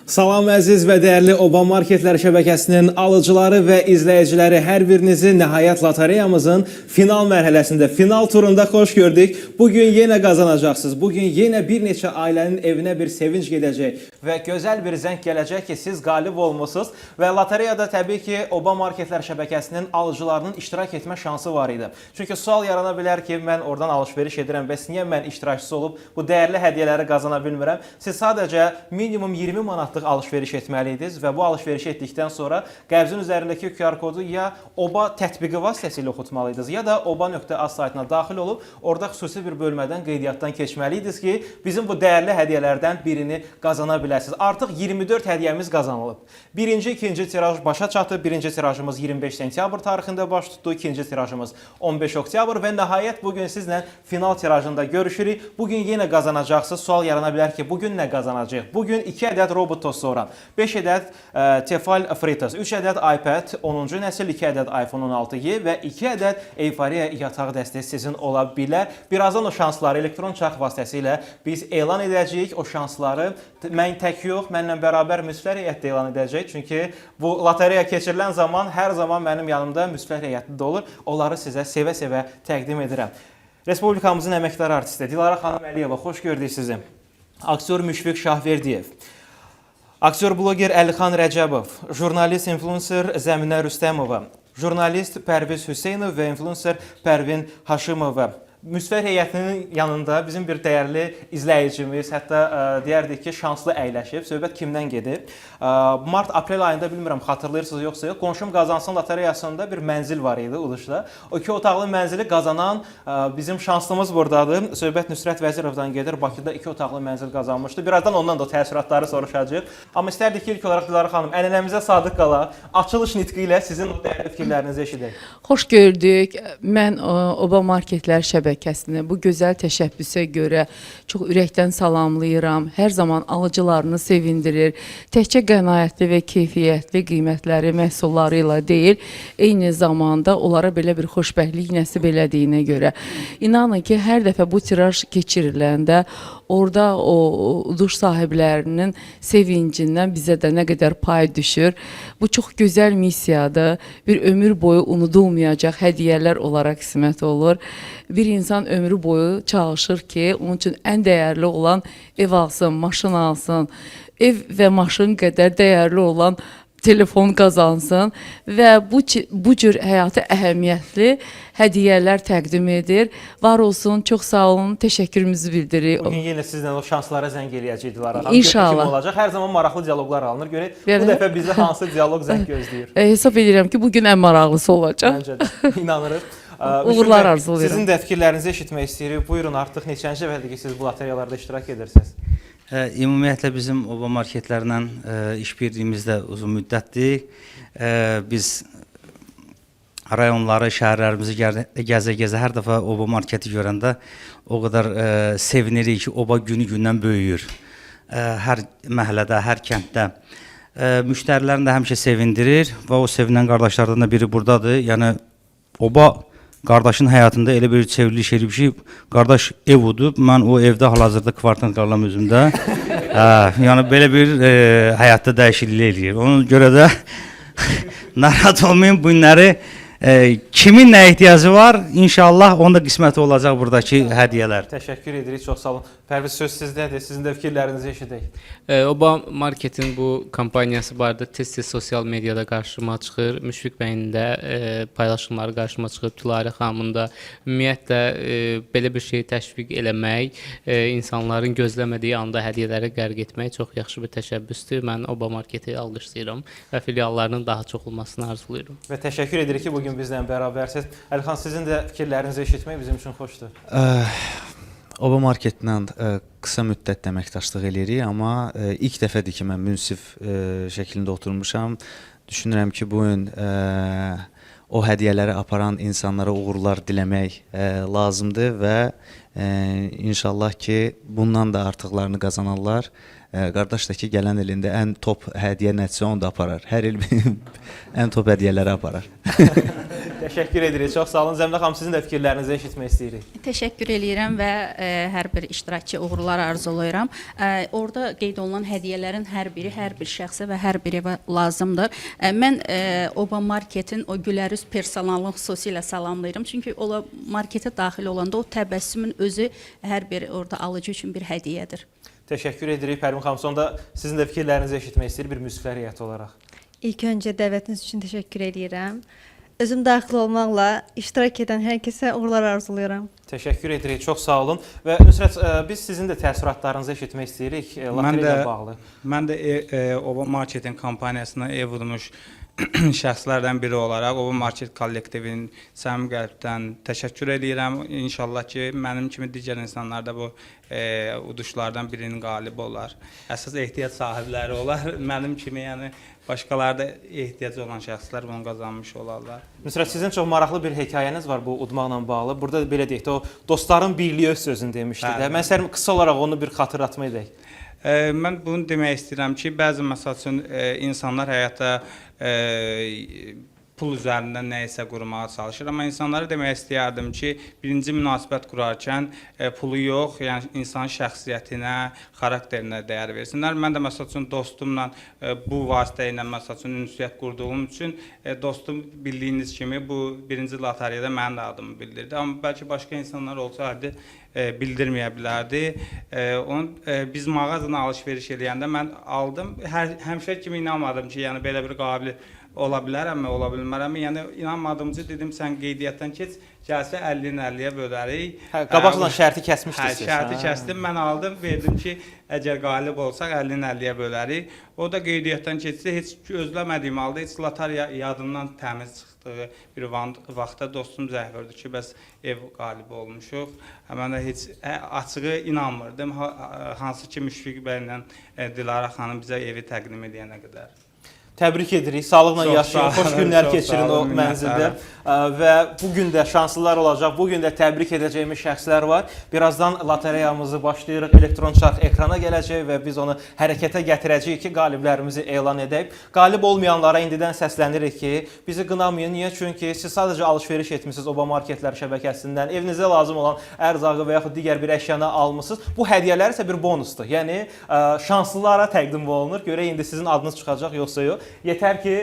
Salam əziz və dəyərli Oba Marketlər şəbəkəsinin alıcıları və izləyiciləri, hər birinizi nəhayət lotereyamızın final mərhələsində, final turunda xoş gördük. Bu gün yenə qazanacaqsınız. Bu gün yenə bir neçə ailənin evinə bir sevinc gedəcək və gözəl bir zəng gələcək ki, siz qalib olmusunuz və lotereyada təbii ki, Oba Marketlər şəbəkəsinin alıcılarının iştirak etmə şansı var idi. Çünki sual yarana bilər ki, mən oradan alış-veriş edirəm, bəs niyə mən iştirakçısı olub bu dəyərli hədiyyələri qazana bilmirəm? Siz sadəcə minimum 20 manatlıq alış-veriş etməli idiniz və bu alış-verişi etdikdən sonra qəbzin üzərindəki QR kodu ya OBA tətbiqi vasitəsilə oxutmalıydınız, ya da oba.az saytına daxil olub orada xüsusi bir bölmədən qeydiyyatdan keçməli idiniz ki, bizim bu dəyərli hədiyyələrdən birini qazana biləsiniz. Artıq 24 hədiyyəmiz qazanılıb. Birinci, ikinci tiraj başa çatıb. Birinci tirajımız 25 sentyabr tarixində baş tutdu. İkinci tirajımız 15 oktyabr və nəhayət bu gün sizlə final tirajında görüşürük. Bu gün yenə qazanacaqsınız. Sual yarana bilər ki, bu gün nə qazanacağıq? Bu gün 2 ədəd robot tost soğuran, 5 ədəd Tefal Fritos, 3 ədəd iPad 10-cu nəsil, 2 ədəd iPhone 16e və 2 ədəd Eyforiya yataq dəstəsi sizin ola bilər. Birazdan o şansları elektron çarx vasitəsilə biz elan edəcəyik. O şansları mən tək yox, mənlə bərabər müsfər heyət də elan edəcək. Çünki bu lotereya keçirilən zaman hər zaman mənim yanımda müsfər heyəti də olur. Onları sizə sevə-sevə təqdim edirəm. Respublikamızın əməkdar artisti Dilara xanım Əliyeva, xoş gördük sizi. Aktyor Müşfiq Şahverdiyev, aktyor bloger Əlixan Rəcəbov, jurnalist influencer Zəminə Rüstəmova, jurnalist Pərviz Hüseynov və influencer Pərvin Haşimova. Müsfər heyətinin yanında bizim bir dəyərli izləyicimiz, hətta deyərdik ki, şanslı əyləşib. Söhbət kimdən gedir? Mart-aprel ayında bilmirəm xatırlayırsınız yoxsa yox, Qonşum Qazansın lotereyasında bir mənzil var idi Uluşda. O iki otaqlı mənzili qazanan bizim şanslımız burdadır. Söhbət Nüsrət Vəzirovdan gedir. Bakıda iki otaqlı mənzil qazanmışdı. Birazdan ondan da o təəssüratları soruşacağıq. Amma istərdik ki, ilk olaraq Dilara xanım, ənənəmizə sadiq qala, açılış nitqi ilə sizin o dəyərli fikirlərinizi eşidək. Xoş gördük. Mən Oba Marketlər şəbəkəsini bu gözəl təşəbbüsə görə çox ürəkdən salamlayıram. Hər zaman alıcılarını sevindirir. Təkcə qənaətli və keyfiyyətli qiymətləri məhsulları ilə deyil, eyni zamanda onlara belə bir xoşbəxtlik nəsib elədiyinə görə. İnanın ki, hər dəfə bu tiraj keçiriləndə orada o uduş sahiblərinin sevincindən bizə də nə qədər pay düşür. Bu çox gözəl missiyadır. Bir ömür boyu unudulmayacaq hədiyyələr olaraq qismət olur. Bir insan ömrü boyu çalışır ki, onun üçün ən dəyərli olan ev alsın, maşın alsın. Ev və maşın qədər dəyərli olan telefon qazansın və bu cür həyata əhəmiyyətli hədiyyələr təqdim edir. Var olsun, çox sağ olun, təşəkkürümüzü bildiririk. Bugün yenə sizlə o şanslara zəng eləyəcək Dilara xanım. Görək İnşallah. kim olacaq. Hər zaman maraqlı dialoqlar alınır. Görək bu Belə. dəfə bizi hansı dialoq zəng gözləyir. Hesab edirəm ki, bu gün ən maraqlısı olacaq. Məncə də inanırıq. Uğurlar Müşfiq bəy, arzulayıram. Sizin də fikirlərinizi eşitmək istəyirik. Buyurun, artıq neçənci dəfədir ki, siz bu lotereyalarda iştirak edirsiniz? Ümumiyyətlə bizim oba marketlərlə işbirliyimiz də uzun müddətdir. Biz rayonları, şəhərlərimizi gəzə-gəzə hər dəfə oba marketi görəndə o qədər sevinirik ki, oba günü-gündən böyüyür. Hər məhəllədə, hər kənddə. Müştərilərini də həmişə sevindirir və o sevinən qardaşlardan da biri burdadır. Yəni oba qardaşın həyatında elə bir çevriliş eləyib ki, qardaş ev udub, mən o evdə hal-hazırda kvartant qalıram özümdə. Hə, yəni belə bir həyatda dəyişiklik eləyir. Ona görə də narahat olmayın, bu günləri kimin nə ehtiyacı var, inşallah onun da qisməti olacaq buradakı hədiyyələr. Təşəkkür edirik, çox sağ olun. Pərviz, söz sizdədir. Sizin də fikirlərinizi eşidək. Oba Marketin bu kampaniyası barədə tez-tez sosial mediada qarşıma çıxır. Müşfiq bəyin də paylaşımları qarşıma çıxıb, Dilarə xanımın da. Ümumiyyətlə belə bir şeyi təşviq eləmək, insanların gözləmədiyi anda hədiyyələrə qərq etmək çox yaxşı bir təşəbbüsdür. Mən Oba Marketi alqışlayıram və filiallarının daha çox olmasını arzulayıram. Və təşəkkür edirik ki, bu gün bizlə bərabərsiniz. Əlixan, sizin də fikirlərinizi eşitmək bizim üçün xoşdur. Oba Marketlə qısa müddət əməkdaşlıq eləyirik, amma ilk dəfədir ki, mən münsif şəklində oturmuşam. Düşünürəm ki, bu gün o hədiyyələri aparan insanlara uğurlar diləmək lazımdır və inşallah ki, bundan da artıqlarını qazanarlar. Qardaş da ki, gələn ilində ən top hədiyyə nəticə onu da aparar. Hər il ən top hədiyyələri aparar. Təşəkkür edirik. Çox sağ olun. Zəmnə xanım, sizin də fikirlərinizi eşitmək istəyirik. Təşəkkür eləyirəm və hər bir iştirakçıya uğurlar arzulayıram. Orada qeyd olunan hədiyyələrin hər biri hər bir şəxsə və hər bir evə lazımdır. Mən Oba Marketin o gülərüz personalını xüsusilə salamlayıram. Çünki ola marketə daxil olanda o təbəssümün özü hər bir orada alıcı üçün bir hədiyyədir. Təşəkkür edirik Pərvin xanım. Sonda sizin də fikirlərinizi eşitmək istəyirik bir münsiflər heyəti olaraq. İlk öncə dəvətiniz üçün təşəkkür eləyirəm. Özüm daxil olmaqla iştirak edən hər kəsə uğurlar arzulayıram. Təşəkkür edirik. Çox sağ olun. Və Nüsrət, biz sizin də təəssüratlarınızı eşitmək istəyirik lotereya ilə bağlı. Mən də Oba Marketin kampaniyasına ev vurmuş şəxslərdən biri olaraq Oba Market kollektivinin səmimi qəlbdən təşəkkür edirəm. İnşallah ki, mənim kimi digər insanlar da bu uduşlardan birinin qalibi olar. Əsas ehtiyac sahibləri olar. Mənim kimi, yəni başqaları da ehtiyacı olan şəxslər bunu qazanmış olarlar. Nüsrət, sizin çox maraqlı bir hekayəniz var bu udmaqla bağlı. Burada belə deyək də, o dostların birliyi öz sözünü demişdi də. Bəli. Mən istərdim qısa olaraq onu bir xatırlatma edək. Mən bunu demək istəyirəm ki, bəzi məsəl üçün insanlar həyatda pul üzərindən nə isə qurmağa çalışır, amma insanlara demək istəyərdim ki, birinci münasibət qurarkən pulu yox, yəni insanın şəxsiyyətinə, xarakterinə dəyər versinlər. Mən də məsəl üçün dostumla bu vasitə ilə məsəl üçün ünsiyyət qurduğum üçün dostum bildiyiniz kimi bu birinci lotereyada mənim də adımı bildirdi. Amma bəlkə başqa insanlar olsaydı bildirməyə bilərdi. Onu biz mağazadan alış-veriş eləyəndə mən aldım. Həmişə kimi inanmadım ki, yəni belə bir qabil ola bilərəmmi, ola bilmərəmmi? Yəni inanmadığım üçün dedim sən qeydiyyatdan keç, gəlsə 50-ni 50-yə bölərik. Hə, qabaqcadan şərti kəsmişdiniz Hə, siz. şərti Hə. kəsdim. Mən aldım, verdim ki, əgər qalib olsaq 50-ni 50-yə bölərik. O da qeydiyyatdan keçdi. Heç gözləmədiyim halda heç lotereya yadımdan təmiz çıxdığı bir vaxtda dostum zəng vurdu ki, bəs ev qalibi olmuşuq. Mən də heç açığı inanmırdım. Hansı ki Müşfiq bəylə Dilarə xanım bizə evi təqdim edənə qədər. Təbrik edirik. Sağlıqla Çox yaşayın, sağ xoş olun, günlər çox keçirin sağ o olun, mənzildə. minnətdaram. Və bu gün də şanslılar olacaq. Bu gün də təbrik edəcəyimiz şəxslər var. Birazdan lotereyamızı başlayırıq. Elektron çarx ekrana gələcək və biz onu hərəkətə gətirəcəyik ki, qaliblərimizi elan edək. Qalib olmayanlara indidən səslənirik ki, bizi qınamayın. Niyə? Çünki siz sadəcə alış-veriş etmisiniz Oba Marketlər şəbəkəsindən. Evinizə lazım olan ərzağı və yaxud digər bir əşyanı almısınız. Bu hədiyyələr isə bir bonusdur. Yəni şanslılara təqdim olunur. Görək indi sizin adınız çıxacaq yoxsa yox. Yetər ki,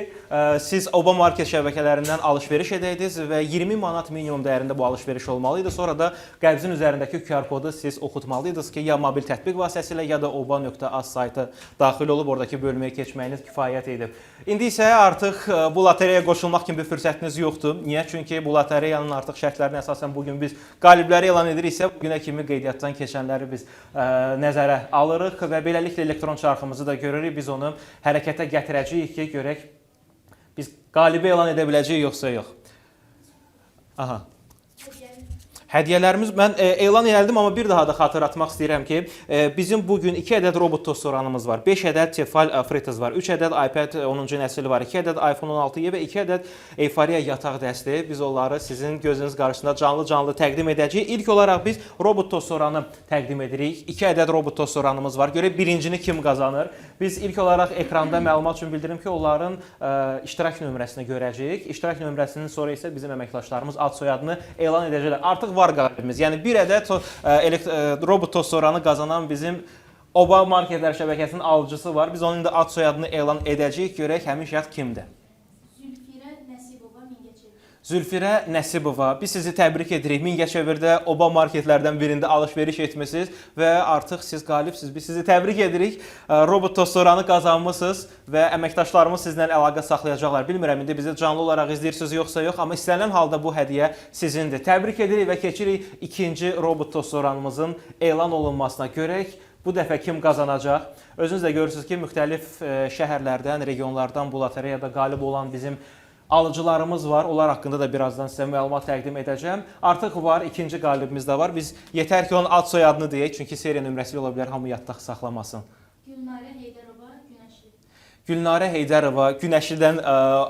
siz Oba Market şəbəkələrindən alış-veriş edəydiniz və 20 manat minimum dəyərində bu alış-veriş olmalı idi. Sonra da qəbzin üzərindəki QR kodu siz oxutmalıydınız ki, ya mobil tətbiq vasitəsilə ya da oba.az saytı daxil olub oradakı bölməyə keçməyiniz kifayət edib. İndi isə artıq bu lotereyaya qoşulmaq kimi bir fürsətiniz yoxdur. Niyə? Çünki bu lotereyanın artıq şərtlərinə əsasən bu gün biz qalibləri elan ediriksə, bu günə kimi qeydiyyatdan keçənləri biz nəzərə alırıq və beləliklə elektron çarxımızı da görürük. Biz onu hərəkətə gətirəcəyik ki, görək biz qalibi elan edə biləcəyik yoxsa yox. Aha. Hədiyyələrimiz mən elan elədim, amma bir daha da xatırlatmaq istəyirəm ki, bizim bu gün 2 ədəd robot tostoranımız var, 5 ədəd Tefal fritters var, 3 ədəd iPad 10-cu nəsil var, 2 ədəd iPhone 16 və 2 ədəd Eyforiya yataq dəsti. Biz onları sizin gözünüz qarşısında canlı-canlı təqdim edəcəyik. İlk olaraq biz robot tostoranı təqdim edirik. 2 ədəd robot tostoranımız var. Görək birincini kim qazanır. Biz ilk olaraq ekranda məlumat üçün bildirim ki, onların iştirak nömrəsini görəcəyik. İştirak nömrəsinin sonra isə bizim əməkdaşlarımız ad soyadını elan edəcəklər. Artıq var qalibimiz. Yəni bir ədəd robot tostoranı qazanan bizim Oba Marketlər şəbəkəsinin alıcısı var. Biz onun indi ad soyadını elan edəcəyik. Görək həmin şəxs kimdir. Zülfirə Nəsibova Mingəçevir. Zülfirə Nəsibova, biz sizi təbrik edirik. Mingəçevirdə Oba marketlərdən birində alış-veriş etmisiniz və artıq siz qalibsiniz. Biz sizi təbrik edirik. Robot tostoranı qazanmısınız və əməkdaşlarımız sizlə əlaqə saxlayacaqlar. Bilmirəm indi bizi canlı olaraq izləyirsiniz yoxsa yox, amma istənilən halda bu hədiyyə sizindir. Təbrik edirik və keçirik ikinci robot tostoranımızın elan olunmasına. Görək bu dəfə kim qazanacaq? Özünüz də görürsünüz ki, müxtəlif şəhərlərdən, regionlardan bu lotereyada qalib olan bizim alıcılarımız var. Onlar haqqında da birazdan sizə məlumat təqdim edəcəm. Artıq var, ikinci qalibimiz də var. Biz yetər ki, onun ad soyadını deyək, çünki seriya nömrəsi ola bilər, hamı yadda saxlamasın. Gülnarə Heydərova Günəşli. Gülnarə Heydərova Günəşlidən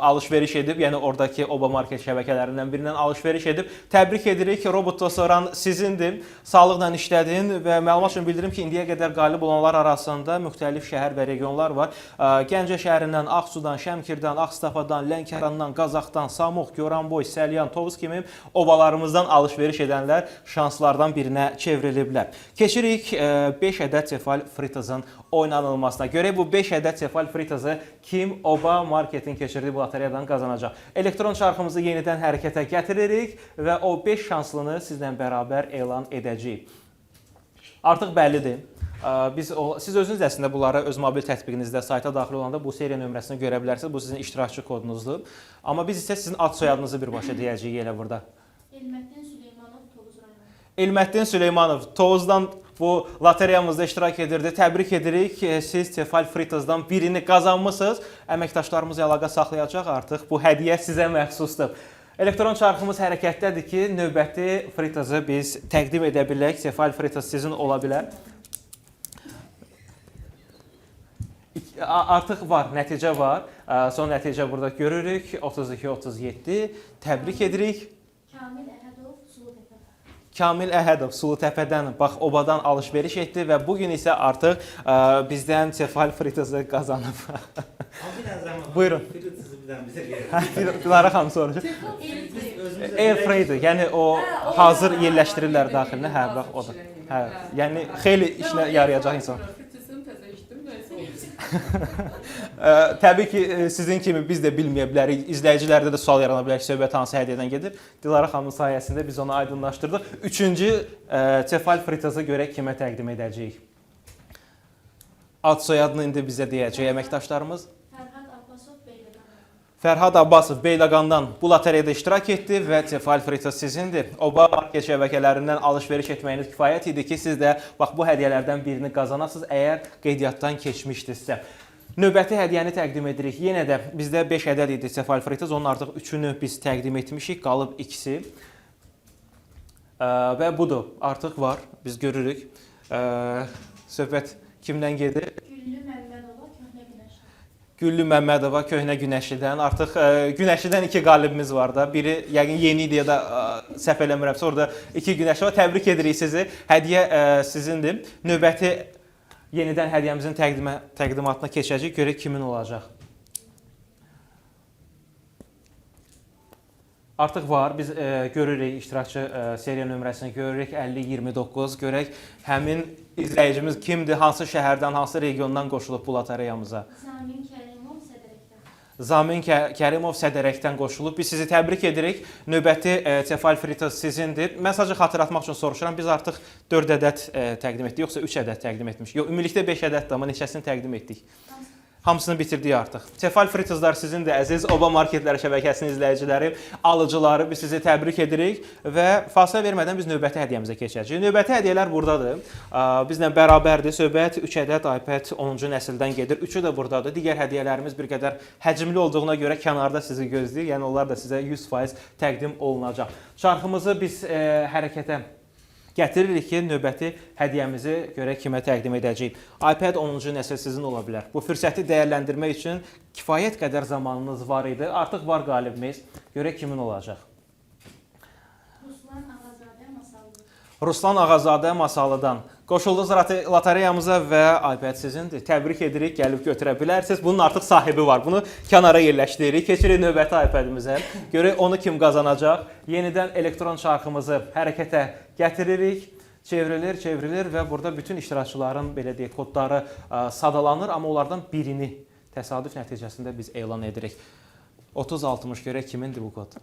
alış-veriş edib, yəni oradakı Oba Market şəbəkələrindən birindən alış-veriş edib. Təbrik edirik. Robot Tosoran sizindir. Sağlıqla işlədin və məlumat üçün bildirim ki, indiyə qədər qalib olanlar arasında müxtəlif şəhər və regionlar var. Gəncə şəhərindən, Ağsudan, Şəmkirdən, Ağstafadan, Lənkərandan, Qazaxdan, Samux, Goranboy, Səlyan, Tovuz kimi obalarımızdan alış-veriş edənlər şanslardan birinə çevriliblər. Keçirik 5 ədəd Tefal fritazın oynanılmasına. Görək bu 5 ədəd Tefal fritazı kim Oba Marketin keçirdiyi bu lotereyadan qazanacaq. Elektron çarxımızı yenidən hərəkətə gətiririk və o 5 şanslını sizlə bərabər elan edəcəyik. Artıq bəllidir. Siz özünüz əslində bunları öz mobil tətbiqinizdə sayta daxil olanda bu seriya nömrəsini görə bilərsiniz. Bu sizin iştirakçı kodunuzdur. Amma biz isə sizin ad soyadınızı birbaşa deyəcəyik elə burada. Elməddin Süleymanov, Tovuz rayonu. Elməddin Süleymanov Tovuzdan bu lotereyamızda iştirak edirdi. Təbrik edirik. Siz Tefal Fritazdan birini qazanmısınız. Əməkdaşlarımız əlaqə saxlayacaq artıq. Bu hədiyyə sizə məxsusdur. Elektron çarxımız hərəkətdədir ki, növbəti fritazı biz təqdim edə bilək. Tefal Fritaz sizin ola bilər. Artıq var, nəticə var. Son nəticə burada görürük. 32-37. Təbrik edirik. Kamil Əhədov, Sulutəpə. Kamil Əhədov Sulutəpədən, bax obadan alış-veriş etdi və bu gün isə artıq bizdən Tefal fritazı qazanıb. Buyurun. Fritazı bir dənə bizə verin. Dilarə xanım soruşur. Air fryer, yəni o hazır yerləşdirirlər daxilinə. Hə, bax odur. Hə, yəni xeyli işinə yarayacaq insan. Fritazını təzə içdim, nəsə oldu. Təbii ki, sizin kimi biz də bilməyə bilərik. İzləyicilərdə də sual yarana bilər ki, söhbət hansı hədiyyədən gedir. Dilarə xanımın sayəsində biz onu aydınlaşdırdıq. Üçüncü Tefal fritazı görək kimə təqdim edəcəyik. Ad soyadını indi bizə deyəcək əməkdaşlarımız. Fərhad Abbasov, Beyləqan. Fərhad Abbasov Beyləqandan bu lotereyada iştirak etdi və Tefal fritaz sizindir. Oba Market şəbəkələrindən alış-veriş etməyiniz kifayət idi ki, siz də bax bu hədiyyələrdən birini qazanasınız, əgər qeydiyyatdan keçmişdinizsə. Növbəti hədiyyəni təqdim edirik. Yenə də bizdə 5 ədəd idi Tefal fritaz, onun artıq 3-ünü biz təqdim etmişik, qalıb ikisi. Və budur, artıq var, biz görürük. Söhbət kimdən gedir? Güllü Məmmədova, Köhnə Günəşli. Güllü Məmmədova Köhnə Günəşlidən. Artıq Günəşlidən 2 qalibimiz var da. Biri yəqin yeni idi ya da səhv eləmirəmsə orada 2 Günəşli var. Təbrik edirik sizi. Hədiyyə sizindir. Növbəti yenidən hədiyyəmizin təqdimatına keçəcəyik. Görək kimin olacaq. Artıq var. Biz görürük iştirakçı seriya nömrəsini görürük 5029. Görək həmin izləyicimiz kimdir, hansı şəhərdən, hansı regiondan qoşulub bu lotereyamıza. Zamin Kərimov, Sədərəkdən. Zamin Kərimov Sədərəkdən qoşulub. Biz sizi təbrik edirik. Növbəti Tefal fritaz sizindir. Mən sadəcə xatırlatmaq üçün soruşuram. Biz artıq 4 ədəd təqdim etdik, yoxsa 3 ədəd təqdim etmişik? Yox, ümumilikdə 5 ədəddir, amma neçəsini təqdim etdik? Hamısını bitirdik artıq. Tefal fritazlar sizindir, əziz Oba Marketləri şəbəkəsinin izləyiciləri, alıcıları. Biz sizi təbrik edirik və fasilə vermədən biz növbəti hədiyyəmizə keçəcəyik. Növbəti hədiyyələr buradadır. Bizlə bərabərdir. Söhbət 3 ədəd iPad 10-cu nəsildən gedir. Üçü də buradadır. Digər hədiyyələrimiz bir qədər həcmli olduğuna görə kənarda sizi gözləyir. Yəni onlar da sizə 100% təqdim olunacaq. Çarxımızı biz hərəkətə gətiririk ki, növbəti hədiyyəmizi görək kimə təqdim edəcəyik. iPad 10-cu nəsil sizin ola bilər. Bu fürsəti dəyərləndirmək üçün kifayət qədər zamanınız var idi. Artıq var qalibimiz. Görək kimin olacaq. Ruslan Ağazadə, Masallı. Ruslan Ağazadə Masallıdan. Qoşuldunuz lotereyamıza və iPad sizindir. Təbrik edirik, gəlib götürə bilərsiniz. Bunun artıq sahibi var. Bunu kənara yerləşdiririk. Keçirik növbəti iPad-imizə. Görək onu kim qazanacaq. Yenidən elektron çarxımızı hərəkətə gətiririk. Çevrilir, çevrilir və burada bütün iştirakçıların belə deyək kodları sadalanır, amma onlardan birini təsadüf nəticəsində biz elan edirik. 30-60 görək kimindir bu kod?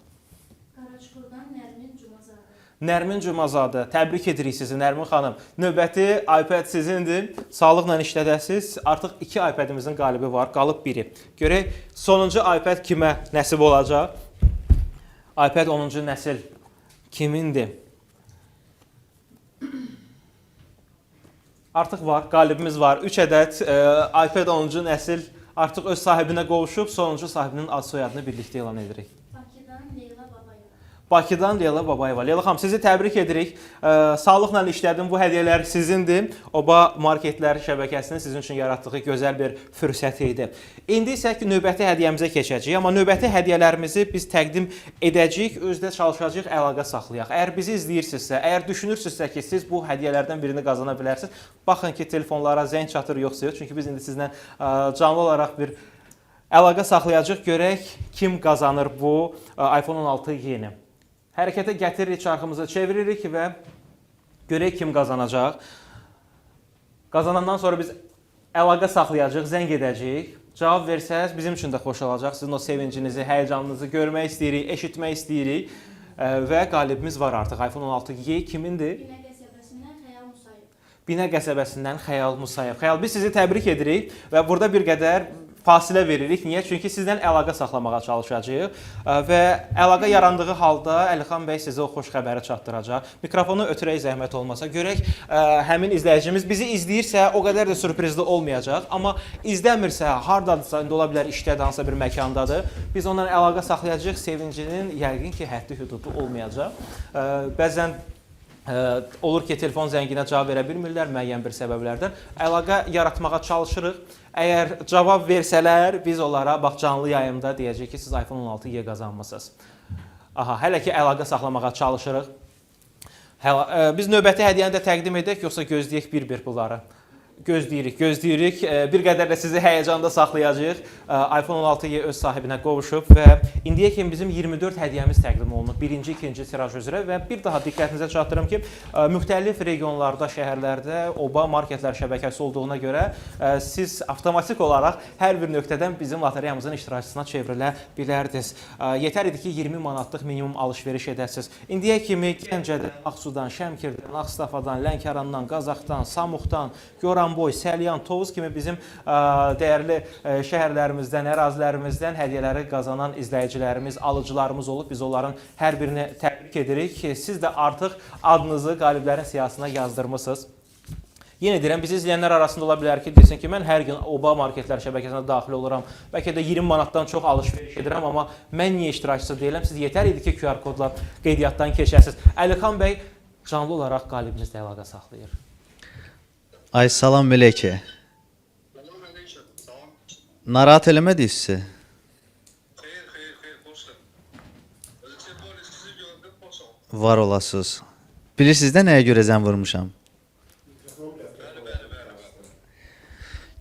Qaraçuxurdan Nərmin Cumazadə. Nərmin Cumazadə, təbrik edirik sizi Nərmin xanım. Növbəti iPad sizindir. Sağlıqla işlədəsiz. Artıq 2 iPad-imizin qalibi var, qalıb biri. Görək sonuncu iPad kimə nəsib olacaq? iPad 10-cu nəsil kimindir? Artıq var, qalibimiz var. 3 ədəd iPad 10-cu nəsil artıq öz sahibinə qovuşub. Sonuncu sahibinin ad soyadını birlikdə elan edirik. Bakıdan Leyla Babayeva. Bakıdan Leyla Babayeva. Leyla xanım, sizi təbrik edirik. Sağlıqla işlədim. Bu hədiyyələr sizindir. Oba Marketlər şəbəkəsinin sizin üçün yaratdığı gözəl bir fürsəti idi. İndi isə ki, növbəti hədiyyəmizə keçəcəyik. Amma növbəti hədiyyələrimizi biz təqdim edəcəyik, özdə çalışacağıq əlaqə saxlayaq. Əgər bizi izləyirsinizsə, əgər düşünürsünüzsə ki, siz bu hədiyyələrdən birini qazana bilərsiniz, baxın ki, telefonlara zəng çatır yoxsa yox. Çünki biz indi sizlə canlı olaraq bir əlaqə saxlayacağıq. Görək kim qazanır bu iPhone 16 yeni. Hərəkətə gətiririk, çarxımızı çeviririk və görək kim qazanacaq. Qazanandan sonra biz əlaqə saxlayacağıq, zəng edəcəyik. Cavab versəniz bizim üçün də xoş olacaq. Sizin o sevincinizi, həyəcanınızı görmək istəyirik, eşitmək istəyirik. Və qalibimiz var artıq. iPhone 16Y kimindir? Binə qəsəbəsindən Xəyal Musayev. Binə qəsəbəsindən Xəyal Musayev. Xəyal, biz sizi təbrik edirik və burada bir qədər fasilə veririk. Niyə? Çünki sizdən əlaqə saxlamağa çalışacağıq və əlaqə yarandığı halda Əlixan bəy sizə o xoş xəbəri çatdıracaq. Mikrofonu ötürək zəhmət olmasa. Görək həmin izləyicimiz bizi izləyirsə o qədər də sürprizli olmayacaq, amma izləmirsə, hardadırsa, indi ola bilər işdədir, hansısa bir məkandadır. Biz ondan əlaqə saxlayacağıq. Sevincinin yəqin ki, həddi hüdudu olmayacaq. Bəzən olur ki, telefon zənginə cavab verə bilmirlər müəyyən bir səbəblərdən. Əlaqə yaratmağa çalışırıq. Əgər cavab versələr, biz onlara bax canlı yayımda deyəcəyik ki, siz iPhone 16Y qazanmısınız. Aha, hələ ki əlaqə saxlamağa çalışırıq. Hələ, biz növbəti hədiyyəni də təqdim edək, yoxsa gözləyək bir-bir bunları? Gözləyirik, gözləyirik. Bir qədər də sizi həyəcanda saxlayacağıq. iPhone 16Y öz sahibinə qovuşub və indiyə kimi bizim 24 hədiyyəmiz təqdim olunub. Birinci, ikinci tiraj üzrə və bir daha diqqətinizə çatdırım ki, müxtəlif regionlarda, şəhərlərdə Oba Marketlər şəbəkəsi olduğuna görə siz avtomatik olaraq hər bir nöqtədən bizim lotereyamızın iştirakçısına çevrilə bilərdiniz. Yetər idi ki, 20 manatlıq minimum alış-veriş edəsiniz. İndiyə kimi Gəncədən, Ağsudan, Şəmkirdən, Ağstafadan, Lənkərandan, Qazaxdan, Samuxdan, Goranboy, Səlyan, Tovuz kimi bizim dəyərli şəhərlərimizdən, ərazilərimizdən hədiyyələri qazanan izləyicilərimiz, alıcılarımız olub. Biz onların hər birini təbrik edirik. Siz də artıq adınızı qaliblərin siyahısına yazdırmısınız. Yenə deyirəm, bizi izləyənlər arasında ola bilər ki, desin ki, mən hər gün Oba Marketlər şəbəkəsinə daxil oluram. Bəlkə də 20 manatdan çox alış-veriş edirəm, amma mən niyə iştirakçısı deyiləm? Siz yetər idi ki, QR kodla qeydiyyatdan keçəsiniz. Əlixan bəy canlı olaraq qalibimizlə əlaqə saxlayır. Ay salam mələkə. Narahat eləmədik sizi? Xeyr, xeyr, xeyr, xoş gəldin. Sizi gördüm, xoş oldum. Var olasınız. Bilirsiniz də nəyə görə zəng vurmuşam?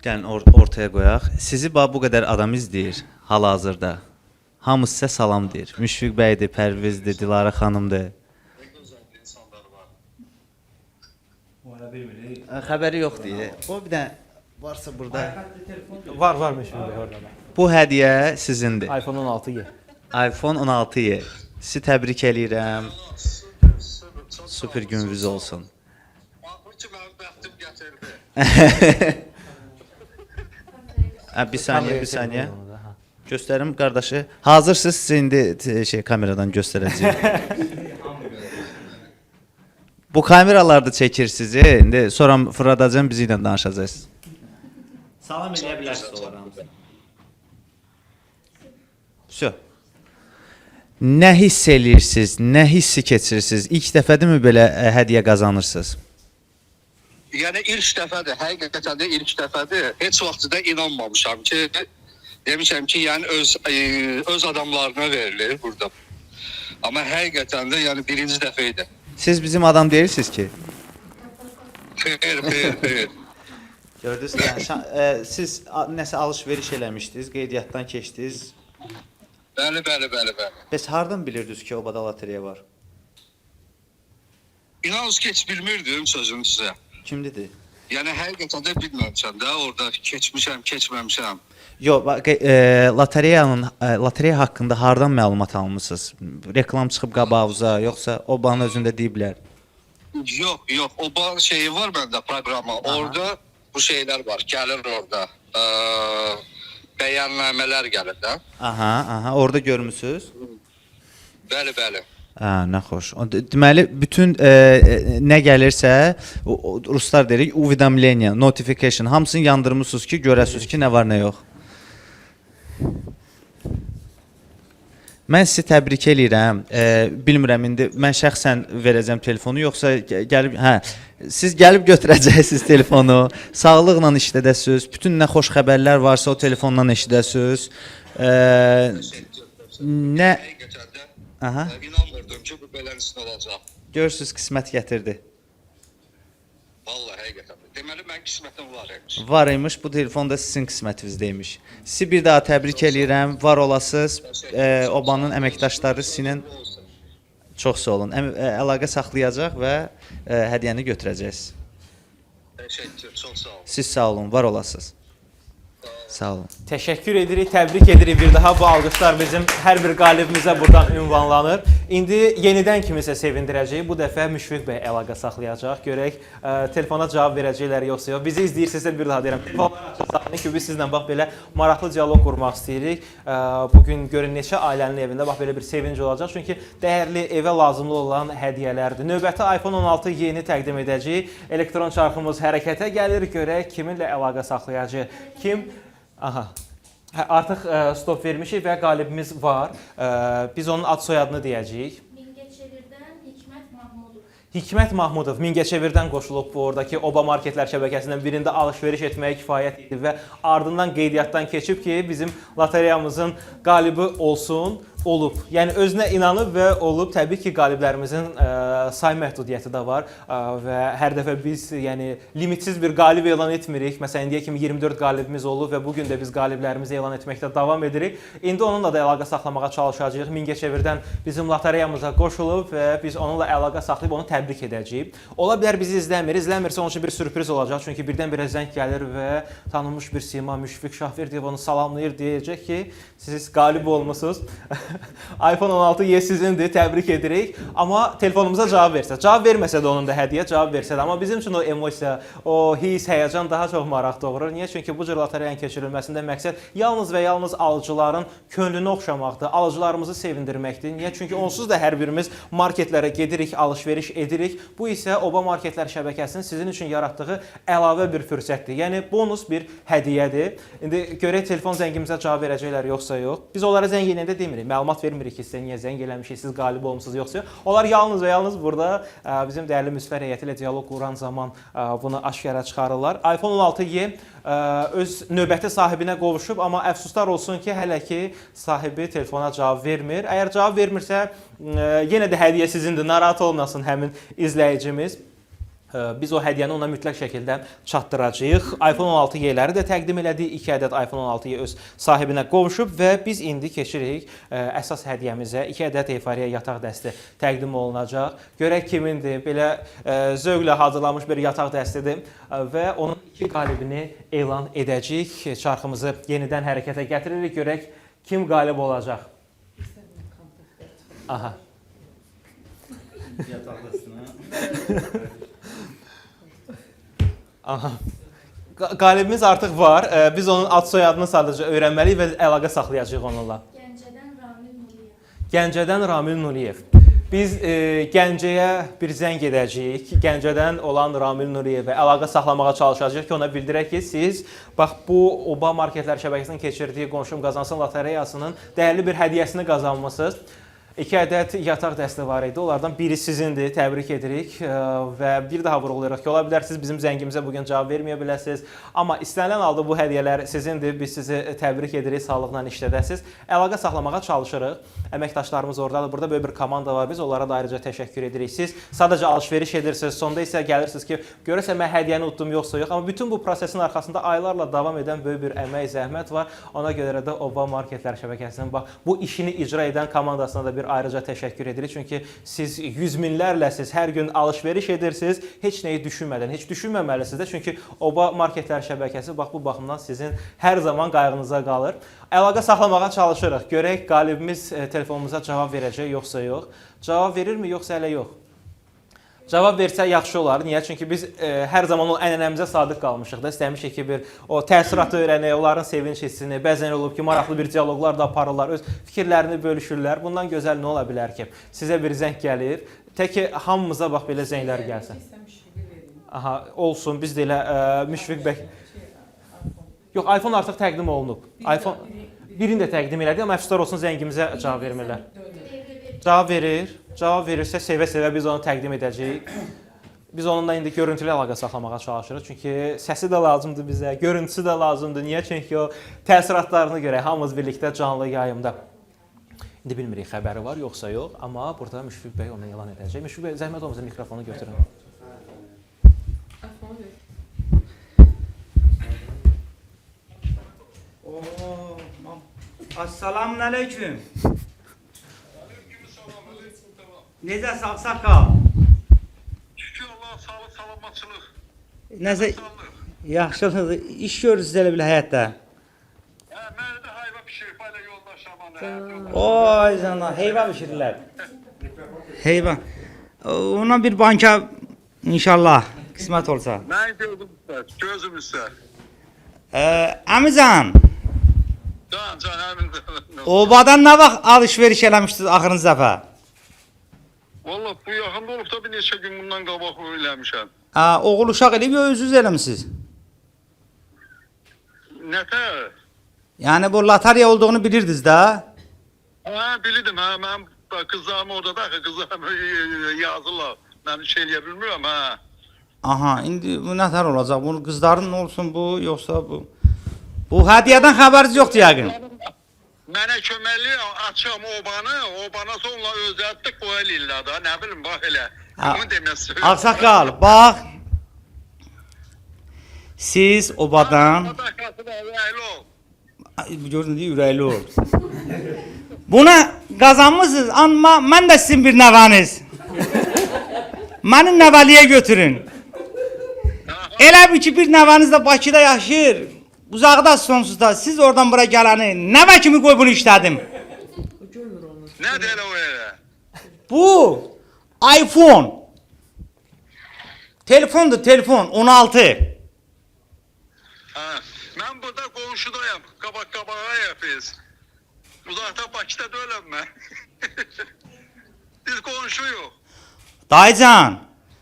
Gəlin ortaya qoyaq. Sizi bax bu qədər adam izləyir hal-hazırda. Hamı sizə salam deyir. Müşfiq bəydir, Pərvizdir, Dilarə xanımdır. Nə gözəl insanlar var. Xəbəri yoxdur. O bir dənə varsa burada. Var, var Müşfiq bəy orada. Bu hədiyyə sizindir. iPhone 16Y. iPhone 16Y. Sizi təbrik eləyirəm. Super, super, çox sağ Super olun, gününüz çox sağ olun. olsun. Baxın ki, mənim bəxtim gətirdi. Hə, bir saniyə, bir saniyə. Göstərim qardaşı. Hazırsınız, sizi indi şey kameradan göstərəcəyim. Bu kameralar da çəkir sizi. İndi sonra fırladacağım, bizi ilə danışacaqsınız. Salam eləyə bilərsiniz onlara hamısına. Vəsə. Nə hiss eləyirsiniz? Nə hissi keçirirsiniz? İlk dəfədirmi belə hədiyyə qazanırsınız? Yəni ilk dəfədir, həqiqətən də ilk dəfədir. Heç vaxt da inanmamışam ki, demişəm ki, yəni öz adamlarına verilir burada. Amma həqiqətən də yəni birinci dəfə idi. Siz bizim adam deyilsiniz ki. Xeyr, xeyr, xeyr. Gördünüz, yəni siz nəsə alış-veriş eləmişdiniz, qeydiyyatdan keçdiniz. Bəli, bəli, bəli, bəli. Bəs hardan bilirdiniz ki, obada lotereya var? İnanın ki, heç bilmirdim sözünü sizə. Kim dedi? Yəni həqiqətən də bilməmişəm də orada keçmişəm, keçməmişəm. Yox, bax, lotereyanın lotereya haqqında hardan məlumat almısınız? Reklam çıxıb qabağınıza, yoxsa obanın özündə deyiblər? Yox, yox, o şeyi var məndə proqramı. Orada bu şeylər var, gəlir orada. Bəyannamələr gəlir də. Aha, aha, orada görmüsüz? Bəli, bəli. Hə, nə xoş. Deməli bütün nə gəlirsə, ruslar deyirik, уведомление, notification, hamısını yandırmısınız ki, görəsiniz ki, nə var, nə yox. Mən sizi təbrik eləyirəm. Bilmirəm indi mən şəxsən verəcəm telefonu yoxsa gəlib hə siz gəlib götürəcəksiniz telefonu. Sağlıqla işlədəsiniz. Bütün nə xoş xəbərlər varsa o telefondan eşidəsiniz. Nə Həqiqətən də Aha. İnanmırdım ki, bu belənisini olacaq. Görürsüz qismət gətirdi. Vallahi həqiqətən də. Deməli mən qismətim var imiş. Var imiş, bu telefon da sizin qismətinizdəymiş. Sizi bir daha təbrik eləyirəm. Var olasınız. Obanın əməkdaşları sizin çox sağ olun. Əlaqə saxlayacaq və hədiyyəni götürəcəksiniz. Təşəkkür, çox sağ olun. Siz sağ olun, var olasınız. Sağ olun. Təşəkkür edirik, təbrik edirik bir daha. Bu alqışlar bizim hər bir qalibimizə buradan ünvanlanır. İndi yenidən kimisə sevindirəcəyik. Bu dəfə Müşfiq bəy əlaqə saxlayacaq. Görək telefona cavab verəcəklər yoxsa yox. Bizi izləyirsinizsə bir daha deyirəm. Telefonları açın, saxlayın ki, biz sizlə bax belə maraqlı dialoq qurmaq istəyirik. Bu gün görün neçə ailənin evində bax belə bir sevinc olacaq. Çünki dəyərli evə lazımlı olan hədiyyələrdir. Növbəti iPhone 16 yeni təqdim edəcəyik. Elektron çarxımız hərəkətə gəlir. Görək kiminlə əlaqə saxlayacaq. Kim? Aha. Hə, artıq stop vermişik və qalibimiz var. Biz onun ad soyadını deyəcəyik. Mingəçevirdən Hikmət Mahmudov. Hikmət Mahmudov Mingəçevirdən qoşulub bu oradakı Oba marketlər şəbəkəsindən birində alış-veriş etməyə kifayət edib və ardından qeydiyyatdan keçib ki, bizim lotereyamızın qalibi olsun, olub. Yəni özünə inanıb və olub. Təbii ki, qaliblərimizin say məhdudiyyəti də var və hər dəfə biz yəni limitsiz bir qalib elan etmirik. Məsələn, indiyə kimi 24 qalibimiz olub və bu gün də biz qaliblərimizi elan etməkdə davam edirik. İndi onunla da əlaqə saxlamağa çalışacağıq. Mingəçevirdən bizim lotereyamıza qoşulub və biz onunla əlaqə saxlayıb onu təbrik edəcəyik. Ola bilər bizi izləmir. İzləmirsə onun üçün bir sürpriz olacaq. Çünki birdən-birə zəng gəlir və tanınmış bir sima Müşfiq Şahverdiyev onu salamlayır, deyəcək ki, siz qalib olmusunuz. iPhone 16e sizindir, təbrik edirik. Amma telefonumuza cavab versə, cavab verməsə də onun da hədiyyə, cavab versə də. Amma bizim üçün o emosiya, o his, həyəcan daha çox maraq doğurur. Niyə? Çünki bu cür lotereyanın keçirilməsində məqsəd yalnız və yalnız alıcıların könlünü oxşamaqdır, alıcılarımızı sevindirməkdir. Niyə? Çünki onsuz da hər birimiz marketlərə gedirik, alış-veriş edirik. Bu isə Oba Marketlər şəbəkəsinin sizin üçün yaratdığı əlavə bir fürsətdir. Yəni bonus bir hədiyyədir. İndi görək telefon zəngimizə cavab verəcəklər yoxsa yox. Biz onlara zəng eləyəndə demirik, məlumat vermirik ki, sizə niyə zəng eləmişik, siz qalib olmusunuz yoxsa yox. Onlar yalnız və yalnız burada bizim dəyərli müsfər heyəti ilə dialoq quran zaman bunu aşkara çıxarırlar. iPhone 16e öz növbəti sahibinə qovuşub, amma əfsuslar olsun ki, hələ ki sahibi telefona cavab vermir. Əgər cavab vermirsə, yenə də hədiyyə sizindir. Narahat olmasın həmin izləyicimiz. Biz o hədiyyəni ona mütləq şəkildə çatdıracağıq. iPhone 16e-ləri də təqdim elədik. 2 ədəd iPhone 16e öz sahibinə qovuşub və biz indi keçirik əsas hədiyyəmizə. 2 ədəd Eyfariya yataq dəsti təqdim olunacaq. Görək kimindir. Belə zövqlə hazırlanmış bir yataq dəstidir və onun 2 qalibini elan edəcəyik. Çarxımızı yenidən hərəkətə gətiririk. Görək kim qalib olacaq. Aha. Yataq dəstinə. Aha. Qalibimiz artıq var. Biz onun ad soyadını sadəcə öyrənməliyik və əlaqə saxlayacağıq onunla. Gəncədən Ramil Nuriyev. Gəncədən Ramil Nuriyev. Biz Gəncəyə bir zəng edəcəyik. Gəncədən olan Ramil Nuriyevə əlaqə saxlamağa çalışacağıq ki, ona bildirək ki, siz bax bu Oba Marketlər şəbəkəsinin keçirdiyi Qonşum Qazansın lotereyasının dəyərli bir hədiyyəsini qazanmısınız. 2 ədəd yataq dəsti var idi. Onlardan biri sizindir. Təbrik edirik və bir daha vurğulayırıq ki, ola bilər siz bizim zəngimizə bu gün cavab verməyə biləsiniz. Amma istənilən halda bu hədiyyələr sizindir. Biz sizi təbrik edirik, sağlıqla işlədəsiniz. Əlaqə saxlamağa çalışırıq. Əməkdaşlarımız oradadır. Burada böyük bir komanda var. Biz onlara da ayrıca təşəkkür edirik. Siz sadəcə alış-veriş edirsiniz. Sonda isə gəlirsiniz ki, görəsən mən hədiyyəni utdum yoxsa yox. Amma bütün bu prosesin arxasında aylarla davam edən böyük bir əmək, zəhmət var. Ona görə də Oba Marketlər şəbəkəsinin bax bu işini icra edən komandasına da bir ayrıca təşəkkür edirik. Çünki siz yüz minlərlə siz hər gün alış-veriş edirsiniz, heç nəyi düşünmədən, heç düşünməməlisiniz də. Çünki Oba Marketlər şəbəkəsi bax bu baxımdan sizin hər zaman qayğınıza qalır. Əlaqə saxlamağa çalışırıq. Görək qalibimiz telefonumuza cavab verəcək yoxsa yox. Cavab verirmi yoxsa hələ yox? Cavab versə yaxşı olar. Niyə? Çünki biz hər zaman o ənənəmizə sadiq qalmışıq da. İstəmişik ki, bir o təəssüratı öyrənək, onların sevinç hissini. Bəzən olub ki, maraqlı bir dialoqlar da aparırlar, öz fikirlərini bölüşürlər. Bundan gözəl nə ola bilər ki? Sizə bir zəng gəlir. Tək ki, hamımıza bax belə zənglər gəlsin. Aha, olsun. Biz də elə Müşfiq bəy. Yox, iPhone artıq təqdim olunub. iPhone Birini də təqdim elədik, amma əfsuslar olsun zəngimizə cavab vermirlər. Cavab verir. Cavab verirsə sevə-sevə biz onu təqdim edəcəyik. Biz onunla indi görüntülü əlaqə saxlamağa çalışırıq. Çünki səsi də lazımdır bizə, görüntüsü də lazımdır. Niyə? Çünki o təəssüratlarını görək hamımız birlikdə canlı yayımda. İndi bilmirik xəbəri var yoxsa yox, amma burada Müşfiq bəy onu elan edəcək. Müşfiq bəy, zəhmət olmasa mikrofonu götürün. Assalamu aleyküm. Necə ağsaqqal? Şükür Allah, sağlıq, salamatçılıq. Nəsə yaxşılıq, iş görürsüz elə bil həyətdə. Hə, mənə də hayva pişirib, elə yoldaşlarım. Oy cana, heyva bişirirlər. Heyva. Ona bir banka inşallah qismət olsa. Mən gözüm üstə, gözüm üstə. Əmican, Can, can, əmin. obadan nə vaxt alış-veriş eləmişdiniz axırıncı dəfə? Valla bu yaxında olub da bir neçə gün bundan qabaq eləmişəm. Ha, oğul uşaq eləyib ya özünüz eləmisiniz? Nətər? Yəni bu lotereya olduğunu bilirdiniz də? Hə, bilirdim, hə, mənim qızlarım orada da, axı, qızlarım yazırlar. Mən şey eləyə bilmirəm, hə. Aha, indi bu nətər olacaq? Bu qızların olsun bu, yoxsa bu? Bu hədiyyədən xəbəriniz yoxdur yəqin. Mənə köməklik açam obanı, obana sonra özləri də qoya eləyirlər da, nə bilim, bax elə. Ha, Bunu deməsi. Ağsaqqal, bax. Siz obadan Sadaqası da ürəkli ol. Ay, gördün deyə ürəkli ol. Buna qazanmısınız, amma mən də sizin bir nəvəniz. Məni nəvəliyə götürün. Elə bil ki, bir nəvəniz də Bakıda yaşayır. Uzaqda sonsuz da. Siz oradan bura gələni nəvə kimi qoy bunu işlədim. Nədir elə o elə? Bu iPhone. Telefondur, telefon 16. Hə, mən burada qonşudayam, qabaq qabağayıq biz. Uzaqda Bakıda deyiləm mən. Biz qonşuyuq. Dayıcan,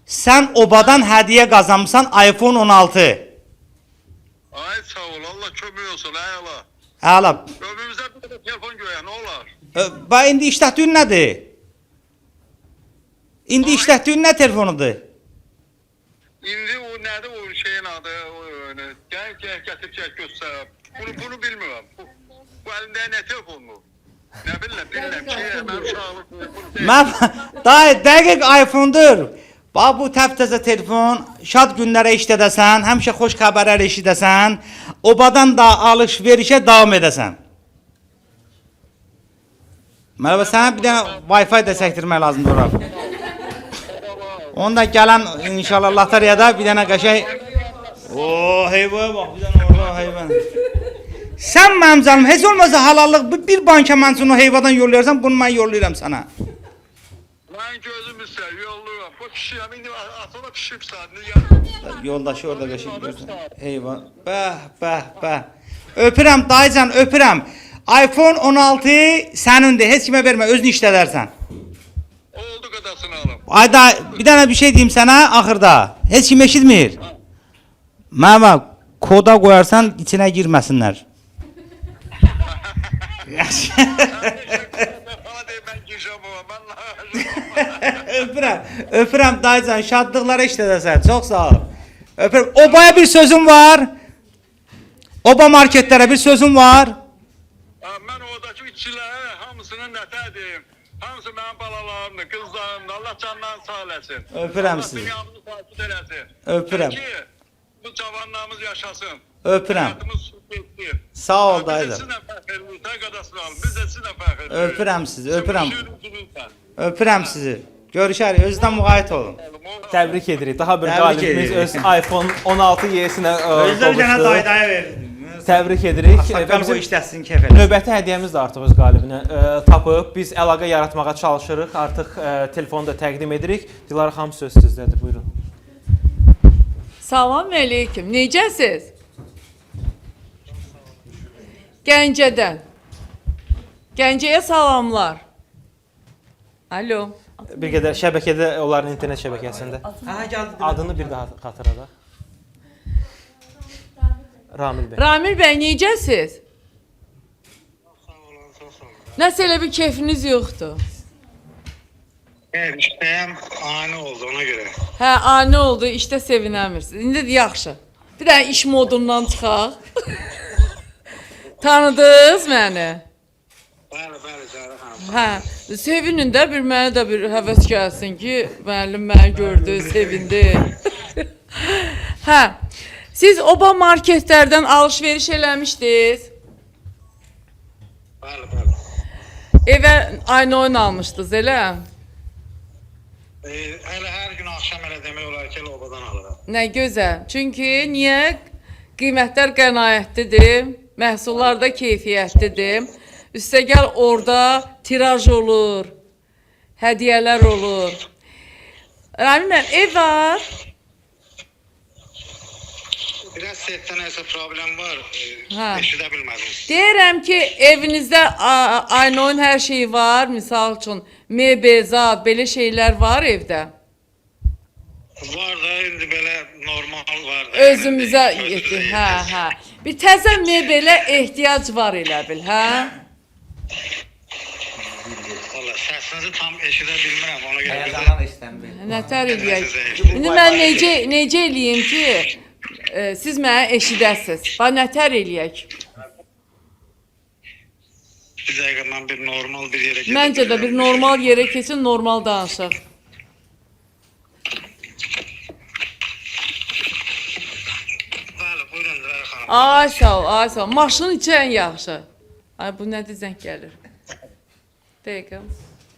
sən obadan hədiyyə qazanmısan iPhone 16. Ay sağ ol, Allah kömək olsun, ay Allah. Əla. Ömrümüzə bir də telefon göyə, nə olar? Bax indi işlətdiyin nədir? İndi işlətdiyin nə telefonudur? İndi o nədir o şeyin adı? O, gəl, gəl, gətir, gəl, göstər. Bunu bilmirəm. Bu əlində nə telefonu? Nə bilirəm, bilirəm ki, mənim uşaqlıq. Mən dayı dəqiq iPhone-dur. Bax bu təptəzə telefon, şad günlərə işlədəsən, həmişə xoş xəbərlər eşidəsən, obadan da alış-verişə davam edəsən. Mərhaba, sənə bir dənə Wi-Fi də çəkdirmək lazımdır ora. Onda gələn inşallah loteriyada bir dənə qəşəng O, heyvaya bax, bir dənə orada heyvan. Sən mənim canım, heç olmasa halallıq bir banka mən üçün o heyvadan yollayarsan, bunu mən yollayıram sənə. Mən gözüm üstə yollayıram. Bu pişirəm, indi atana pişiribsən. Yoldaşı orada qəşəng görsən. Heyvan. Bəh, bəh, bəh. Öpürəm dayıcan, öpürəm. iPhone 16 sənindir. Heç kimə vermə, özün işlədərsən. Oldu qədəsini alım. Ay da bir dənə bir şey deyim sənə axırda. Heç kim eşitmir. Mənə koda qoyarsan içinə girməsinlər. Bana deyim, mən gireceğim baba, mən Öpürəm. Öpürəm dayıcan, şadlıqlara işlədəsən. Çox sağ ol. Öpürəm. Obaya bir sözüm var. Oba marketlərə bir sözüm var. Mən oradakı işçilərə hamısını nətər deyim. Hamısı mənim balalarımdır, qızlarımdır. Allah canlarını sağ eləsin. Öpürəm Allah sizi. dünyamızı sakit eləsin. Öpürəm. Ki, bu cavanlarımız yaşasın. Öpürəm. Həyatımız getsin. Sağ ol Biz də dayıcan. sizinlə fəxr edirik. Sən qədəsini alın. Biz də sizinlə fəxr edirik. Öpürəm sizi, öpürəm. Sizin üzünüzdən. Öpürəm sizi. Görüşərik. Özünüzdən müğayət olun. Təbrik edirik. Daha bir Təbrik qalibimiz edirik. öz iPhone 16 Y-sinə Özünüzə bir dənə qovuşdu. daydaya verdim. Təbrik edirik. Və Saqqal bizim qoy işlətsin, kef eləsin. Növbəti hədiyyəmiz də artıq öz qalibini tapıb. Biz əlaqə yaratmağa çalışırıq. Artıq telefonu da təqdim edirik. Dilara xanım söz sizdədir. Buyurun. Salam əleykum. Necəsiz? Gəncədən. Gəncəyə salamlar. Alo. Bir qədər şəbəkədə onların internet şəbəkəsində. Aha gəldi. Adını bir daha xatırladaq. Ramil bəy. Ramil bəy, necəsiz? Nəsə elə bir keyfiniz yoxdur. Evet, iştəyəm ani oldu ona görə. Hə, ani oldu, işdə sevinəmirsiniz. İndi də yaxşı. Bir dənə iş modundan çıxaq. Tanıdınız məni? Bəli, bəli, Dilarə xanım. Hə, sevinin də bir mənə də bir həvəs gəlsin ki, müəllim məni gördü, sevindi. Hə. Siz Oba marketlərdən alış-veriş eləmişdiniz. Bəli, bəli. Evə aynı oyun almışdınız, elə? Hələ hər gün axşam elə demək olar ki, elə obadan alıram. Nə gözəl. Çünki niyə? Qiymətlər qənaətlidir, məhsullar da keyfiyyətlidir. Üstəgəl orada tiraj olur, hədiyyələr olur. Ramin müəllim, ev var. Biraz setdə nəsə problem var, Hə. eşidə bilmədim. Deyirəm ki, evinizdə aynı oyun hər şeyi var. Misal üçün, mebel, zat, belə şeylər var evdə. Var da indi belə normal var da. Özümüzə yetir. Hə, hə. Bir təzə mebelə ehtiyac var elə bil, hə? Valla səsinizi tam eşidə bilmirəm ona görə. bir də- Həyəcandan eşidən Nətər eləyək? İndi mən necə eləyim ki, siz mənə eşidəsiz. Bax nətər eləyək? Bir dəqiqə mən bir normal bir yerə gedə Məncə də bir bilmirəm. normal yerə keçin, normal danışaq. Bəli, buyurun Dilarə xanım. Ay sağ ol, ay sağ ol. Maşının içi ən yaxşı. Ay bu nədir zəng gəlir. Dəqiqə.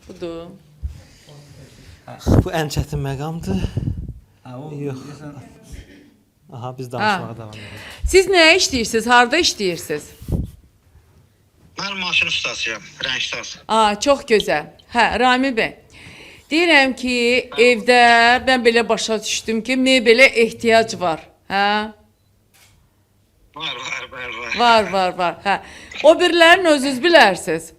Budur. Bu ən çətin məqamdır. Yox. Aha, biz danışmağa davam edirik. Siz nə işləyirsiniz? Harda işləyirsiniz? Mən maşın ustasıyam, rəngsaz. Aa, çox gözəl. Hə, Ramil bəy. Deyirəm ki, evdə mən belə başa düşdüm ki, mebelə ehtiyac var. Hə? Var, var, var, var. Var, var, var. Hə. O birilərini özünüz bilərsiniz.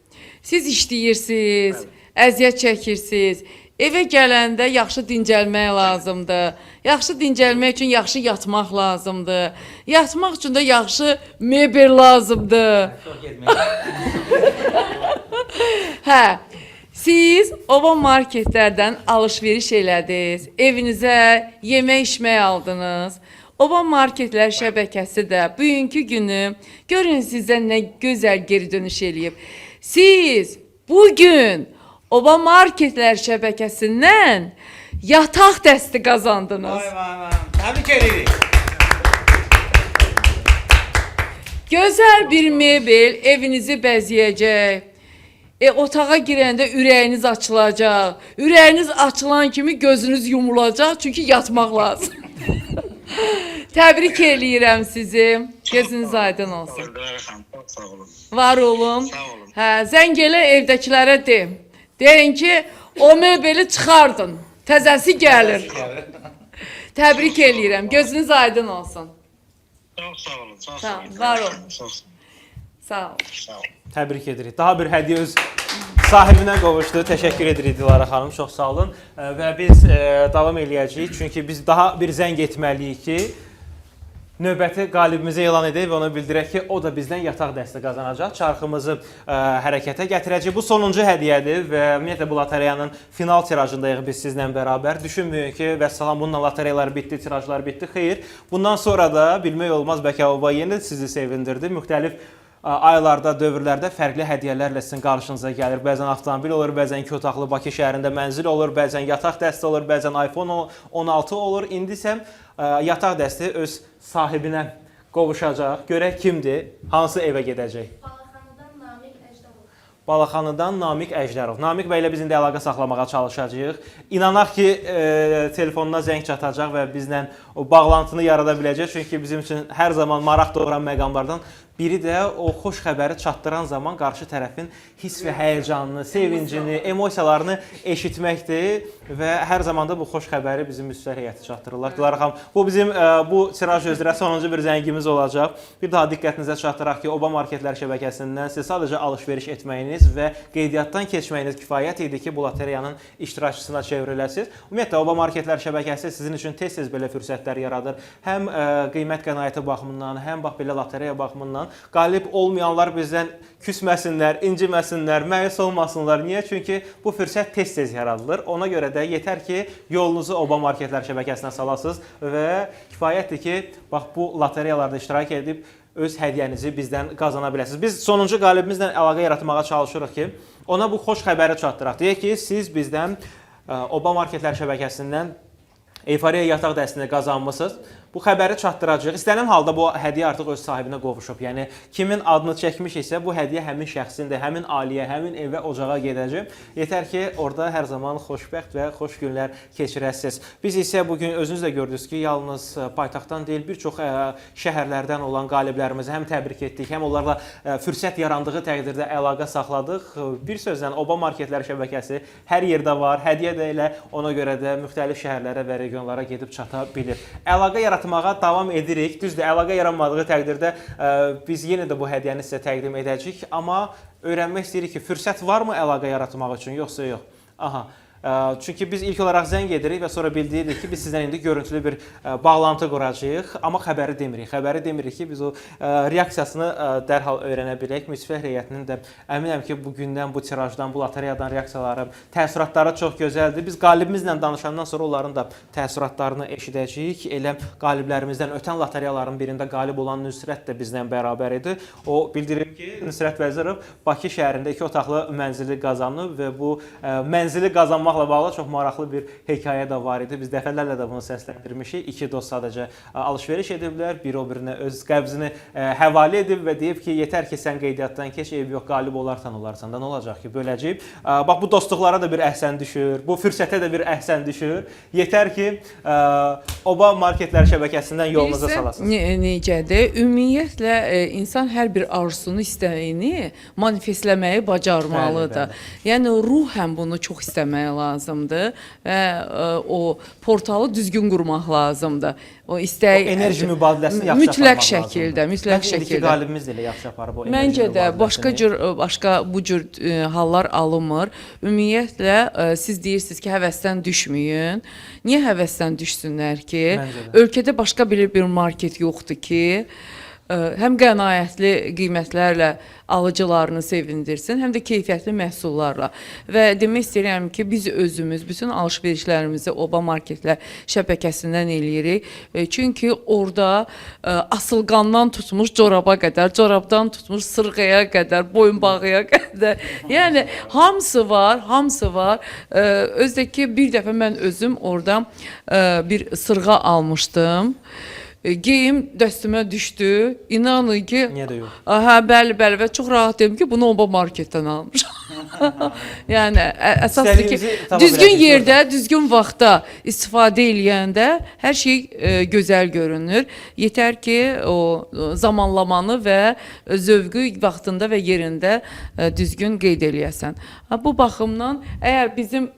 Siz işləyirsiniz, əziyyət çəkirsiniz. Evə gələndə yaxşı dincəlmək lazımdır. Yaxşı dincəlmək üçün yaxşı yatmaq lazımdır. Yatmaq üçün də yaxşı mebel lazımdır. Hə. Siz Oba marketlərdən alış-veriş elədiniz. Evinizə yemək içmək aldınız. Oba marketlər şəbəkəsi də bugünkü günü görün sizə nə gözəl geri dönüş eləyib. Siz bugün Oba marketlər şəbəkəsindən yataq dəsti qazandınız. Vay vay vay. Təbrik edirik. Gözəl bir mebel evinizi bəzəyəcək. Otağa girəndə ürəyiniz açılacaq. Ürəyiniz açılan kimi gözünüz yumulacaq, çünki yatmaq lazım. Təbrik eləyirəm sizi. Gözünüz aydın olsun. Dilarə xanım, çox sağ olun. Var olun. Sağ olun. Hə, zəng elə evdəkilərə de. Deyin ki, o mebeli çıxardın. Təzəsi gəlir. Təbrik eləyirəm. Gözünüz aydın olsun. Çox sağ olun, çox Sağ sağ olun. var olun. Çox sağ olun. Sağ olun. Sağ olun. Təbrik edirik. Daha bir hədiyyə öz sahibinə qovuşdu. Təşəkkür edirik Dilarə xanım. Çox sağ olun. Və biz davam eləyəcəyik. Çünki biz daha bir zəng etməliyik ki, növbəti qalibimizi elan edək və ona bildirək ki, o da bizdən yataq dəsti qazanacaq. Çarxımızı hərəkətə gətirəcək. Bu sonuncu hədiyyədir və ümumiyyətlə bu lotereyanın final tirajındayıq biz sizlə bərabər. Düşünməyin ki, vəssalam bununla lotereyalar bitdi, tirajlar bitdi. Xeyr, bundan sonra da bilmək olmaz bəlkə Oba yenə sizi sevindirdi. Müxtəlif aylarda, dövrlərdə fərqli hədiyyələrlə sizin qarşınıza gəlir. Bəzən avtomobil olur, bəzən iki otaqlı Bakı şəhərində mənzil olur, bəzən yataq dəsti olur, bəzən iPhone 16 olur. İndi isə yataq dəsti öz sahibinə qovuşacaq. Görək kimdir, hansı evə gedəcək. Balaxanıdan Namiq Əjdərov. Balaxanıdan Namiq Əjdərov. Namiq bəylə biz indi əlaqə saxlamağa çalışacağıq. İnanaq ki, telefonuna zəng çatacaq və bizlə o bağlantını yarada biləcək. Çünki bizim üçün hər zaman maraq doğuran məqamlardan biri də o xoş xəbəri çatdıran zaman qarşı tərəfin hiss və həyəcanını, sevincini, emosiyalarını eşitməkdir və hər zaman da bu xoş xəbəri bizim müstəqil heyəti çatdırırlar. Dilarə xanım, bu bizim bu tiraj üzrə sonuncu bir zəngimiz olacaq. Bir daha diqqətinizə çatdıraq ki, Oba Marketlər şəbəkəsindən siz sadəcə alış-veriş etməyiniz və qeydiyyatdan keçməyiniz kifayət idi ki, bu lotereyanın iştirakçısına çevriləsiniz. Ümumiyyətlə Oba Marketlər şəbəkəsi sizin üçün tez-tez belə fürsətlər yaradır. Həm qiymət qənaəti baxımından, həm bax belə lotereya baxımından. lotereyadan. Qalib olmayanlar bizdən küsməsinlər, inciməsinlər, məyus olmasınlar. Niyə? Çünki bu fürsət tez-tez yaradılır. Ona görə də yetər ki, yolunuzu Oba Marketlər şəbəkəsinə salasınız və kifayətdir ki, bax bu lotereyalarda iştirak edib öz hədiyyənizi bizdən qazana biləsiniz. Biz sonuncu qalibimizlə əlaqə yaratmağa çalışırıq ki, ona bu xoş xəbəri çatdıraq. Deyək ki, siz bizdən Oba Marketlər şəbəkəsindən Eyforiya yataq dəstini qazanmısınız. Bu xəbəri çatdıracağıq. İstənilən halda bu hədiyyə artıq öz sahibinə qovuşub. Yəni kimin adını çəkmişiksə, bu hədiyyə həmin şəxsindir, həmin ailəyə, həmin evə, ocağa gedəcək. Yetər ki, orada hər zaman xoşbəxt və xoş günlər keçirəsiniz. Biz isə bu gün özünüz də gördünüz ki, yalnız paytaxtdan deyil, bir çox şəhərlərdən olan qaliblərimizi həm təbrik etdik, həm onlarla fürsət yarandığı təqdirdə əlaqə saxladıq. Bir sözlə Oba Marketlər şəbəkəsi hər yerdə var, hədiyyə də elə ona görə də müxtəlif şəhərlərə və regionlara gedib çata bilir. Əlaqə yaratmağa davam edirik. Düzdür, əlaqə yaranmadığı təqdirdə biz yenə də bu hədiyyəni sizə təqdim edəcəyik, amma öyrənmək istəyirik ki, fürsət varmı əlaqə yaratmaq üçün, yoxsa yox? Aha. Çünki biz ilk olaraq zəng edirik və sonra bildiririk ki, biz sizdən indi görüntülü bir bağlantı quracağıq, amma xəbəri demirik. Xəbəri demirik ki, biz o reaksiyasını dərhal öyrənə bilək. Münsiflər heyətinin də əminəm ki, bu gündən, bu tirajdan, bu lotereyadan reaksiyaları, təəssüratları çox gözəldir. Biz qalibimizlə danışandan sonra onların da təəssüratlarını eşidəcəyik. Elə qaliblərimizdən ötən lotereyaların birində qalib olan Nüsrət də bizlə bərabər idi. O bildirib ki, Nüsrət Vəzirov Bakı şəhərində 2 otaqlı mənzili qazanıb və bu mənzili qazanmaqla bağlı çox maraqlı bir hekayə də var idi. Biz dəfələrlə də bunu səsləndirmişik. İki dost sadəcə alış-veriş ediblər. Biri o birinə öz qəbzini həvalə edib və deyib ki, yetər ki, sən qeydiyyatdan keç, eybi yox, qalib olarsan, olarsan da nə olacaq ki, böləcəyik. Bax bu dostluqlara da bir əhsən düşür, bu fürsətə də bir əhsən düşür. Yetər ki, Oba Marketlər şəbəkəsindən yolunuza salasınız. Necədir? Ümumiyyətlə insan hər bir arzusunu, istəyini manifestləməyi bacarmalıdır. Bəli, Yəni ruhən bunu çox istəmək lazımdır və o portalı düzgün qurmaq lazımdır. O istək O enerji mübadiləsini yaxşı mütləq aparmaq şəkildə, lazımdır. mütləq Məncə indiki şəkildə. qalibimiz də elə yaxşı aparıb o enerji Məncə də başqa mübadiləsini. cür başqa bu cür hallar alınmır. Ümumiyyətlə siz deyirsiniz ki, həvəsdən düşməyin. Niyə həvəsdən düşsünlər ki? Məncə də. Ölkədə başqa bir market yoxdur ki, həm qənaətli qiymətlərlə alıcılarını sevindirsin, həm də keyfiyyətli məhsullarla. Və demək istəyirəm ki, biz özümüz bütün alış-verişlərimizi Oba Marketlər şəbəkəsindən eləyirik. Çünki orada asılqandan tutmuş coraba qədər, corabdan tutmuş sırğaya qədər, boyunbağıya qədər. Yəni hamısı var, hamısı var. Özdə ki, bir dəfə mən özüm orada bir sırğa almışdım. Geyim dəstümə düşdü. İnanın ki, Niyə də yox? Hə, bəli, bəli və çox rahat dedim ki, bunu Oba Marketdən almışam. Yəni əsasdır ki, İstədiyinizi tapa düzgün biləcəksiniz yerdə, düzgün vaxtda istifadə eləyəndə hər şey gözəl görünür. Yetər ki, o zamanlamanı və zövqü vaxtında və yerində düzgün qeyd eləyəsən. Ha, bu baxımdan əgər bizim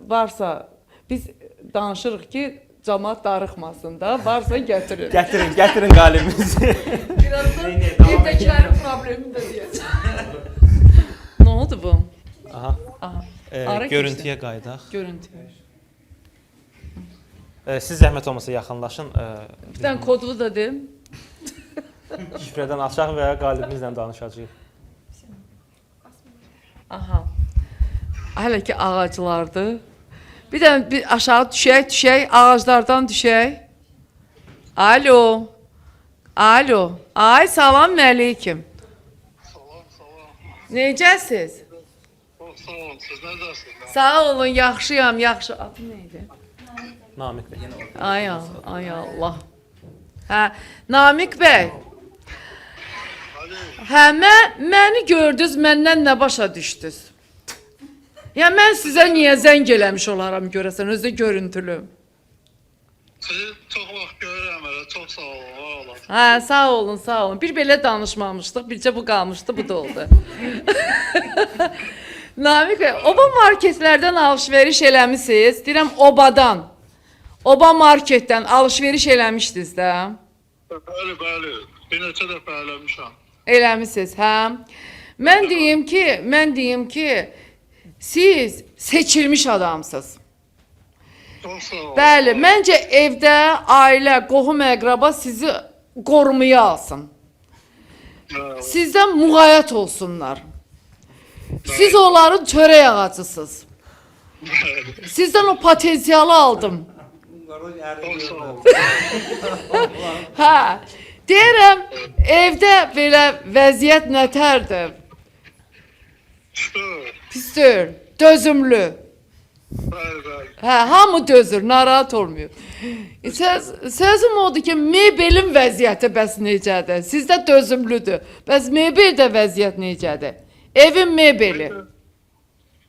varsa biz danışırıq ki, camaat darıxmasın da, varsa gətirin. Gətirin, gətirin qalibimizi. Birazdan evdəkilərin problemi də deyəcəm. Nə oldu bu? Aha. Aha. Ara Görüntüyə qayıdaq. Görüntü. Siz zəhmət olmasa yaxınlaşın. Bir dənə kodlu da deyim. Şifrədən açaq və qalibimizlə danışacağıq. Aha. Hələ ki ağaclardır. Bir dənə bir aşağı düşək, ağaclardan düşək. Alo. Alo. Ay salam əleyküm. Salam, salam. Necəsiz? Çox sağ olun. Siz necəsiniz? Sağ olun, yaxşıyam, yaxşı. Adı nə idi? Namiq bəy. Ay, ay Allah. Hə, Namiq bəy. Hə, məni gördünüz, məndən nə başa düşdünüz? Ya mən sizə niyə zəng eləmiş olaram görəsən, özü də görüntülü. Sizi çox vaxt görürəm elə. Çox sağ olun, var olun. Hə, sağ olun, sağ olun. Bir belə danışmamışdıq, bircə bu qalmışdı, bu da oldu. Namiq bəy, Oba marketlərdən alış-veriş eləmisiniz? Deyirəm Obadan. Oba marketdən alış-veriş eləmişdiniz də. Bəli, bəli. Bir neçə dəfə eləmişəm. Eləmisiniz, hə? Mən deyim ki, siz seçilmiş adamsınız. Çox sağ olun. Bəli, məncə evdə ailə, qohum, əqraba sizi qorumaya alsın. Sizdən müğayət olsunlar. Siz onların çörək ağacısınız. Sizdən o potensialı aldım. Çox sağ olun. Hə. Deyirəm, evdə belə vəziyyət nətərdir? Pis deyil, dözümlü. Bəli, bəli. Hə, hamı dözür, narahat olmuyor. Sözüm odur ki, mebelin vəziyyəti bəs necədir? Sizdə dözümlüdür. Bəs mebeldə vəziyyət necədir? Evin mebeli.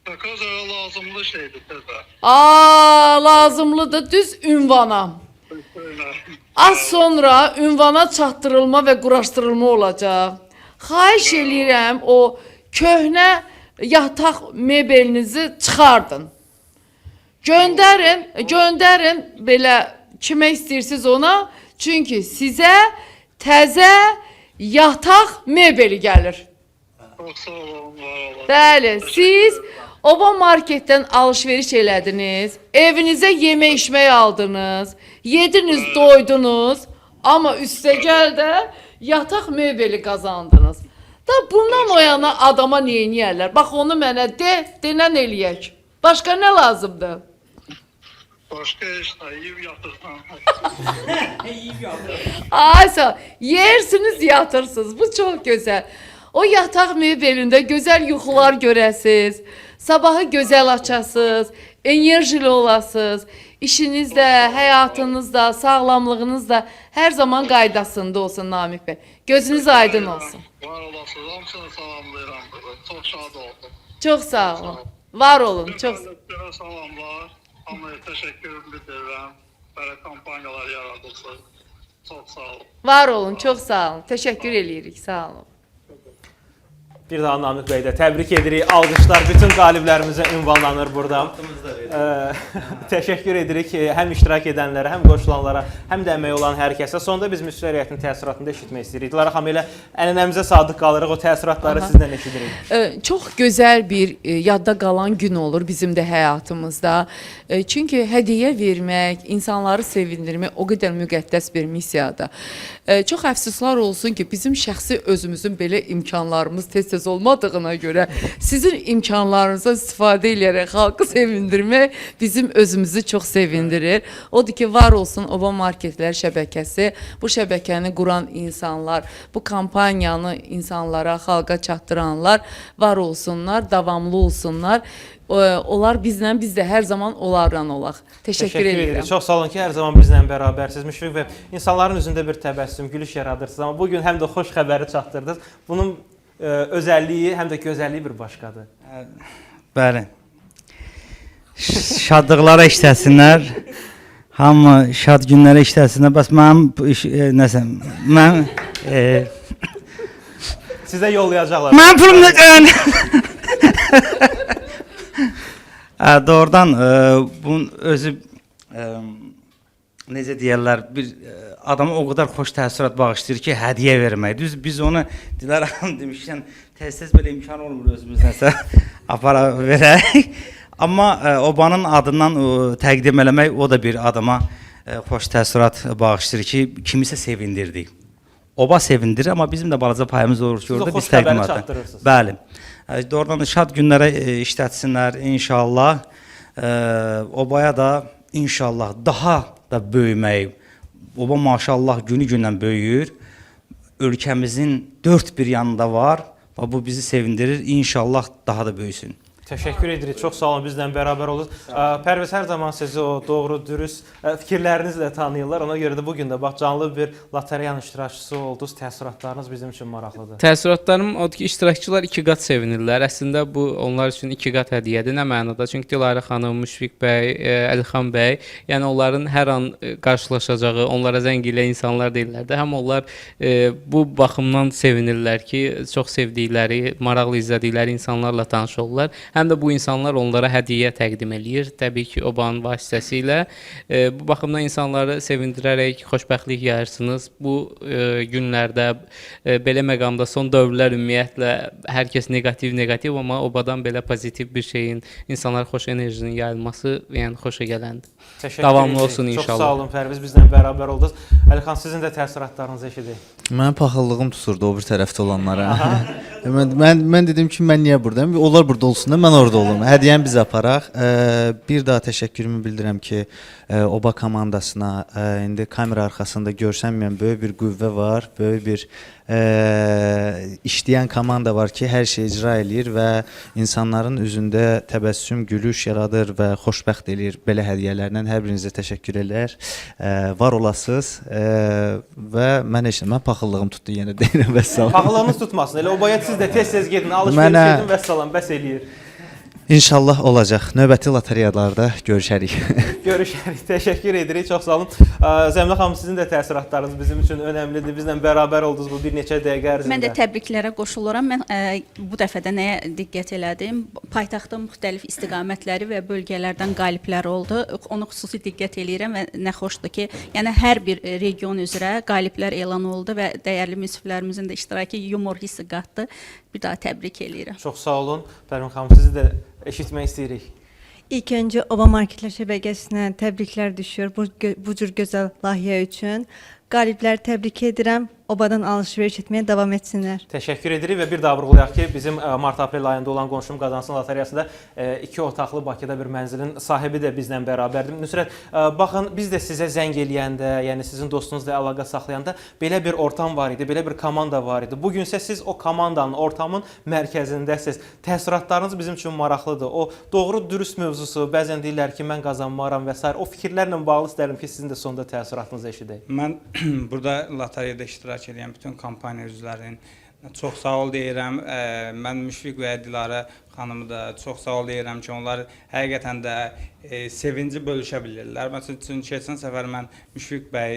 Takoz elə lazımlı şeydir təzə. Aa, lazımlıdır düz ünvana. Öyle. Az sonra ünvana çatdırılma və quraşdırılma olacaq. Xahiş eləyirəm o köhnə yataq mebelinizi çıxardın. Göndərin, göndərin belə kimə istəyirsiniz ona. Çünki sizə təzə yataq mebeli gəlir. Çox sağ olun, var olun. Bəli, siz Oba marketdən alış-veriş elədiniz, evinizə yemək içmək aldınız, yediniz, doydunuz, amma üstəgəl də yataq mebeli qazandınız. Da bundan o yana adama neyniyərlər? Bax onu mənə de, denən eləyək. Başqa nə lazımdır? Başqa heç nə, yeyib yatırsan. Ay sağ ol. Yersiniz, yatırsınız. Bu çox gözəl. O yataq mebelində gözəl yuxular görəsiz. Sabahı gözəl açasınız, enerjili olasınız. İşiniz də, həyatınız da, sağlamlığınız da hər zaman qaydasında olsun Namiq bəy. Gözünüz aydın olsun. Var olasınız, hamısını salamlayıram. Çox şad oldum. Çox sağ olun. Var olun. Çox Müxtəlif salamlar. Hamıya təşəkkür bildirirəm. Belə kampaniyalar yaradırsınız. Çox sağ olun. var olun. Çox sağ olun. Təşəkkür eləyirik. Sağ olun. Bir daha Namiq bəyi də təbrik edirik. Alqışlar bütün qaliblərimizə ünvanlanır burada. Təşəkkür edirik həm iştirak edənlərə, həm qoşulanlara, həm də əməyi olan hər kəsə. Sonda biz müsvər heyətinin təəssüratını da eşitmək istəyirik. Dilara xanım, elə ənənəmizə sadiq qalırıq, o təəssüratları sizdən eşidirik. Çox gözəl bir yadda qalan gün olur bizim də həyatımızda. Çünki hədiyyə vermək, insanları sevindirmək o qədər müqəddəs bir missiyadır. Çox əfsuslar olsun ki, bizim şəxsi özümüzün belə imkanlarımız tez-tez olmadığına görə sizin imkanlarınızdan istifadə eləyərək xalqı sevindirmək bizim özümüzü çox sevindirir. Odur ki, var olsun Oba Marketlər şəbəkəsi, bu şəbəkəni quran insanlar, bu kampaniyanı insanlara, xalqa çatdıranlar var olsunlar, davamlı olsunlar. Onlar bizlə, biz də hər zaman onlarla olaq. Təşəkkür edirəm. Çox sağ olun ki, hər zaman bizlə bərabərsiniz. Müşfiq bəy, insanların üzündə bir təbəssüm, gülüş yaradırsınız, amma bu gün həm də xoş xəbəri çatdırdınız. Bunun özəlliyi, həm də gözəlliyi bir başqadır. Bəli. Şadlıqlara işləsinlər. Hamı şad günlərə işləsinlər. Bəs mənim bu iş, nəsə, mən Sizə yollayacaqlar. Mənim pulum nə? Doğrudan bunun özü necə deyərlər, bir adama o qədər xoş təəssürat bağışlayır ki, hədiyyə vermək. Düz biz onu Dilara xanım demişkən tez-tez belə imkan olmur özümüz nəsə apara verək. Amma obanın adından təqdim eləmək o da bir adama xoş təəssürat bağışlayır ki, kimisə sevindirdik. Oba sevindirir, amma bizim də balaca payımız olur ki, Siz o orada xoş biz təqdim xəbəri edək. çatdırırsınız. Bəli. Doğrudan da şad günlərə işlətsinlər inşallah. Obaya da inşallah daha da böyümək. Oba maşallah günü-gündən böyüyür. Ölkəmizin dörd bir yanında var və bu bizi sevindirir. İnşallah daha da böyüsün. Təşəkkür edirik. Çox sağ olun bizlə bərabər oldunuz. Pərviz, hər zaman sizi o doğru, dürüst fikirlərinizlə tanıyırlar. Ona görə də bu gün də bax canlı bir lotereyanın iştirakçısı oldunuz. Təəssüratlarınız bizim üçün maraqlıdır. Təəssüratlarım odur ki, iştirakçılar iki qat sevinirlər. Əslində bu onlar üçün iki qat hədiyyədir. Nə mənada? Çünki Dilarə xanım, Müşfiq bəy, Əlixan bəy, yəni onların hər an qarşılaşacağı, onlara zəng eləyən insanlar deyillər də. Həm onlar bu baxımdan sevinirlər ki, çox sevdikləri, maraqlı izlədikləri insanlarla tanış olurlar. Həm də bu insanlar onlara hədiyyə təqdim eləyir. Təbii ki, obanın vasitəsilə. Bu baxımdan insanları sevindirərək xoşbəxtlik yayırsınız. Bu günlərdə belə məqamda son dövrlər ümumiyyətlə hər kəs neqativ, amma obadan belə pozitiv bir şeyin, insanlara xoş enerjinin yayılması, yəni xoşa gələndir. Təşəkkür Davamlı edirik. olsun Çox inşallah. sağ olun Pərviz, bizlə bərabər oldunuz. Əlixan, sizin də təəssüratlarınızı eşidək. Mənim paxıllığım tuturdu o bir tərəfdə olanlara. Mən dedim ki, mən niyə buradayam? Onlar burada olsunlar, mən orada olum. Hədiyyəni biz aparaq. Bir daha təşəkkürümü bildirəm ki, OBA komandasına indi kamera arxasında görsənməyən böyük bir qüvvə var, böyük bir işləyən komanda var ki, hər şeyi icra eləyir və insanların üzündə təbəssüm, gülüş yaradır və xoşbəxt eləyir belə hədiyyələrlə. Hər birinizə təşəkkür eləyər. Var olasınız və mən heç nə, mən paxıllığım tutdu yenə deyirəm vəssalam. Paxıllığınız tutmasın. Elə obaya siz də tez-tez gedin, alış-veriş edin və salam, bəs eləyir. İnşallah olacaq. Növbəti lotereyalarda görüşərik. Görüşərik. Təşəkkür edirik. Çox sağ olun. Zəmlə xanım, sizin də təəssüratlarınız bizim üçün önəmlidir. Bizlə bərabər oldunuz bu bir neçə dəqiqə ərzində. Mən də təbriklərə qoşuluram. Mən bu dəfə də nəyə diqqət elədim? Paytaxtın müxtəlif istiqamətləri və bölgələrdən qaliblər oldu. Ona xüsusi diqqət eləyirəm və nə xoşdur ki, yəni hər bir region üzrə qaliblər elan oldu və dəyərli münsiflərimizin də iştirakı yumor hissi qatdı. Bir daha təbrik eləyirəm. Çox sağ olun. Pərvin xanım, sizi də eşitmək istəyirik. İlk öncə Oba Marketlər şəbəkəsinə təbriklər düşür bu cür gözəl layihə üçün. Qalibləri təbrik edirəm. Obadan alış-veriş etməyə davam etsinlər. Təşəkkür edirik və bir daha vurğulayaq ki, bizim mart-aprel ayında olan Qonşum Qazansın lotereyasında 2 otaqlı Bakıda bir mənzilin sahibi də bizlə bərabərdir. Nüsrət, baxın, biz də sizə zəng eləyəndə, yəni sizin dostunuzla əlaqə saxlayanda belə bir ortam var idi, belə bir komanda var idi. Bu gün isə siz o komandanın, ortamın mərkəzindəsiniz. Təəssüratlarınız bizim üçün maraqlıdır. O doğru dürüst mövzusu, bəzən deyirlər ki, mən qazanmaram və sair. O fikirlərlə bağlı istərdim ki, sizin də sonda təəssüratınızı eşidək. Mən burada lotereyada iştirak edən bütün kampaniya üzvlərinin çox sağ ol deyirəm. Mən Müşfiq və Dilarə xanımı da çox sağ ol deyirəm ki, onlar həqiqətən də sevinci bölüşə bilirlər. Məsəl üçün keçən səfər mən Müşfiq bəy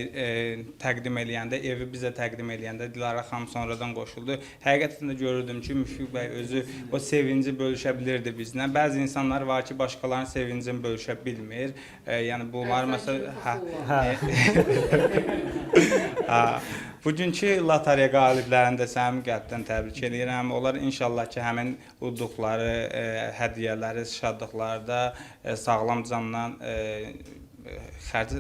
təqdim eləyəndə, evi bizə təqdim eləyəndə Dilarə xanım sonradan qoşuldu. Həqiqətən də görürdüm ki, Müşfiq bəy özü o sevinci bölüşə bilirdi bizlə. Bəzi insanlar var ki, başqalarının sevincini bölüşə bilmir. Yəni bunlar məsələn hə. Bugünkü lotereya qaliblərini də səmimi qəlbdən təbrik eləyirəm. Onlar inşallah ki, həmin udduqları hədiyyələri, şadlıqları da sağlam canla xərc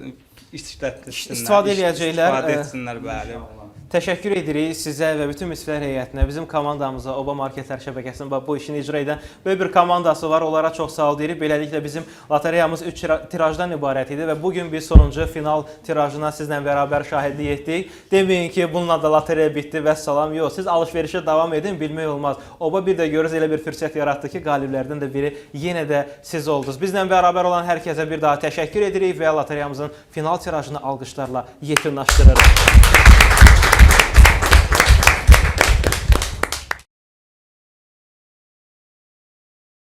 işlətsinlər. İstifadə eləyəcəklər. İstifadə etsinlər, bəli. Təşəkkür edirik sizə və bütün münsiflər heyətinə, bizim komandamıza, Oba Marketlər şəbəkəsinin bu işini icra edən böyük bir komandası var. Onlara çox sağ ol deyirik. Beləliklə bizim lotereyamız 3 tirajdan ibarət idi və bu gün biz sonuncu final tirajına sizlə bərabər şahidlik etdik. Deməyin ki, bununla da lotereya bitdi və salam. Yox, siz alış-verişə davam edin, bilmək olmaz. Oba bir də görürüz elə bir fürsət yaratdı ki, qaliblərdən də biri yenə də siz oldunuz. Bizlə bərabər olan hər kəsə bir daha təşəkkür edirik və lotereyamızın final tirajını alqışlarla yekunlaşdırırıq.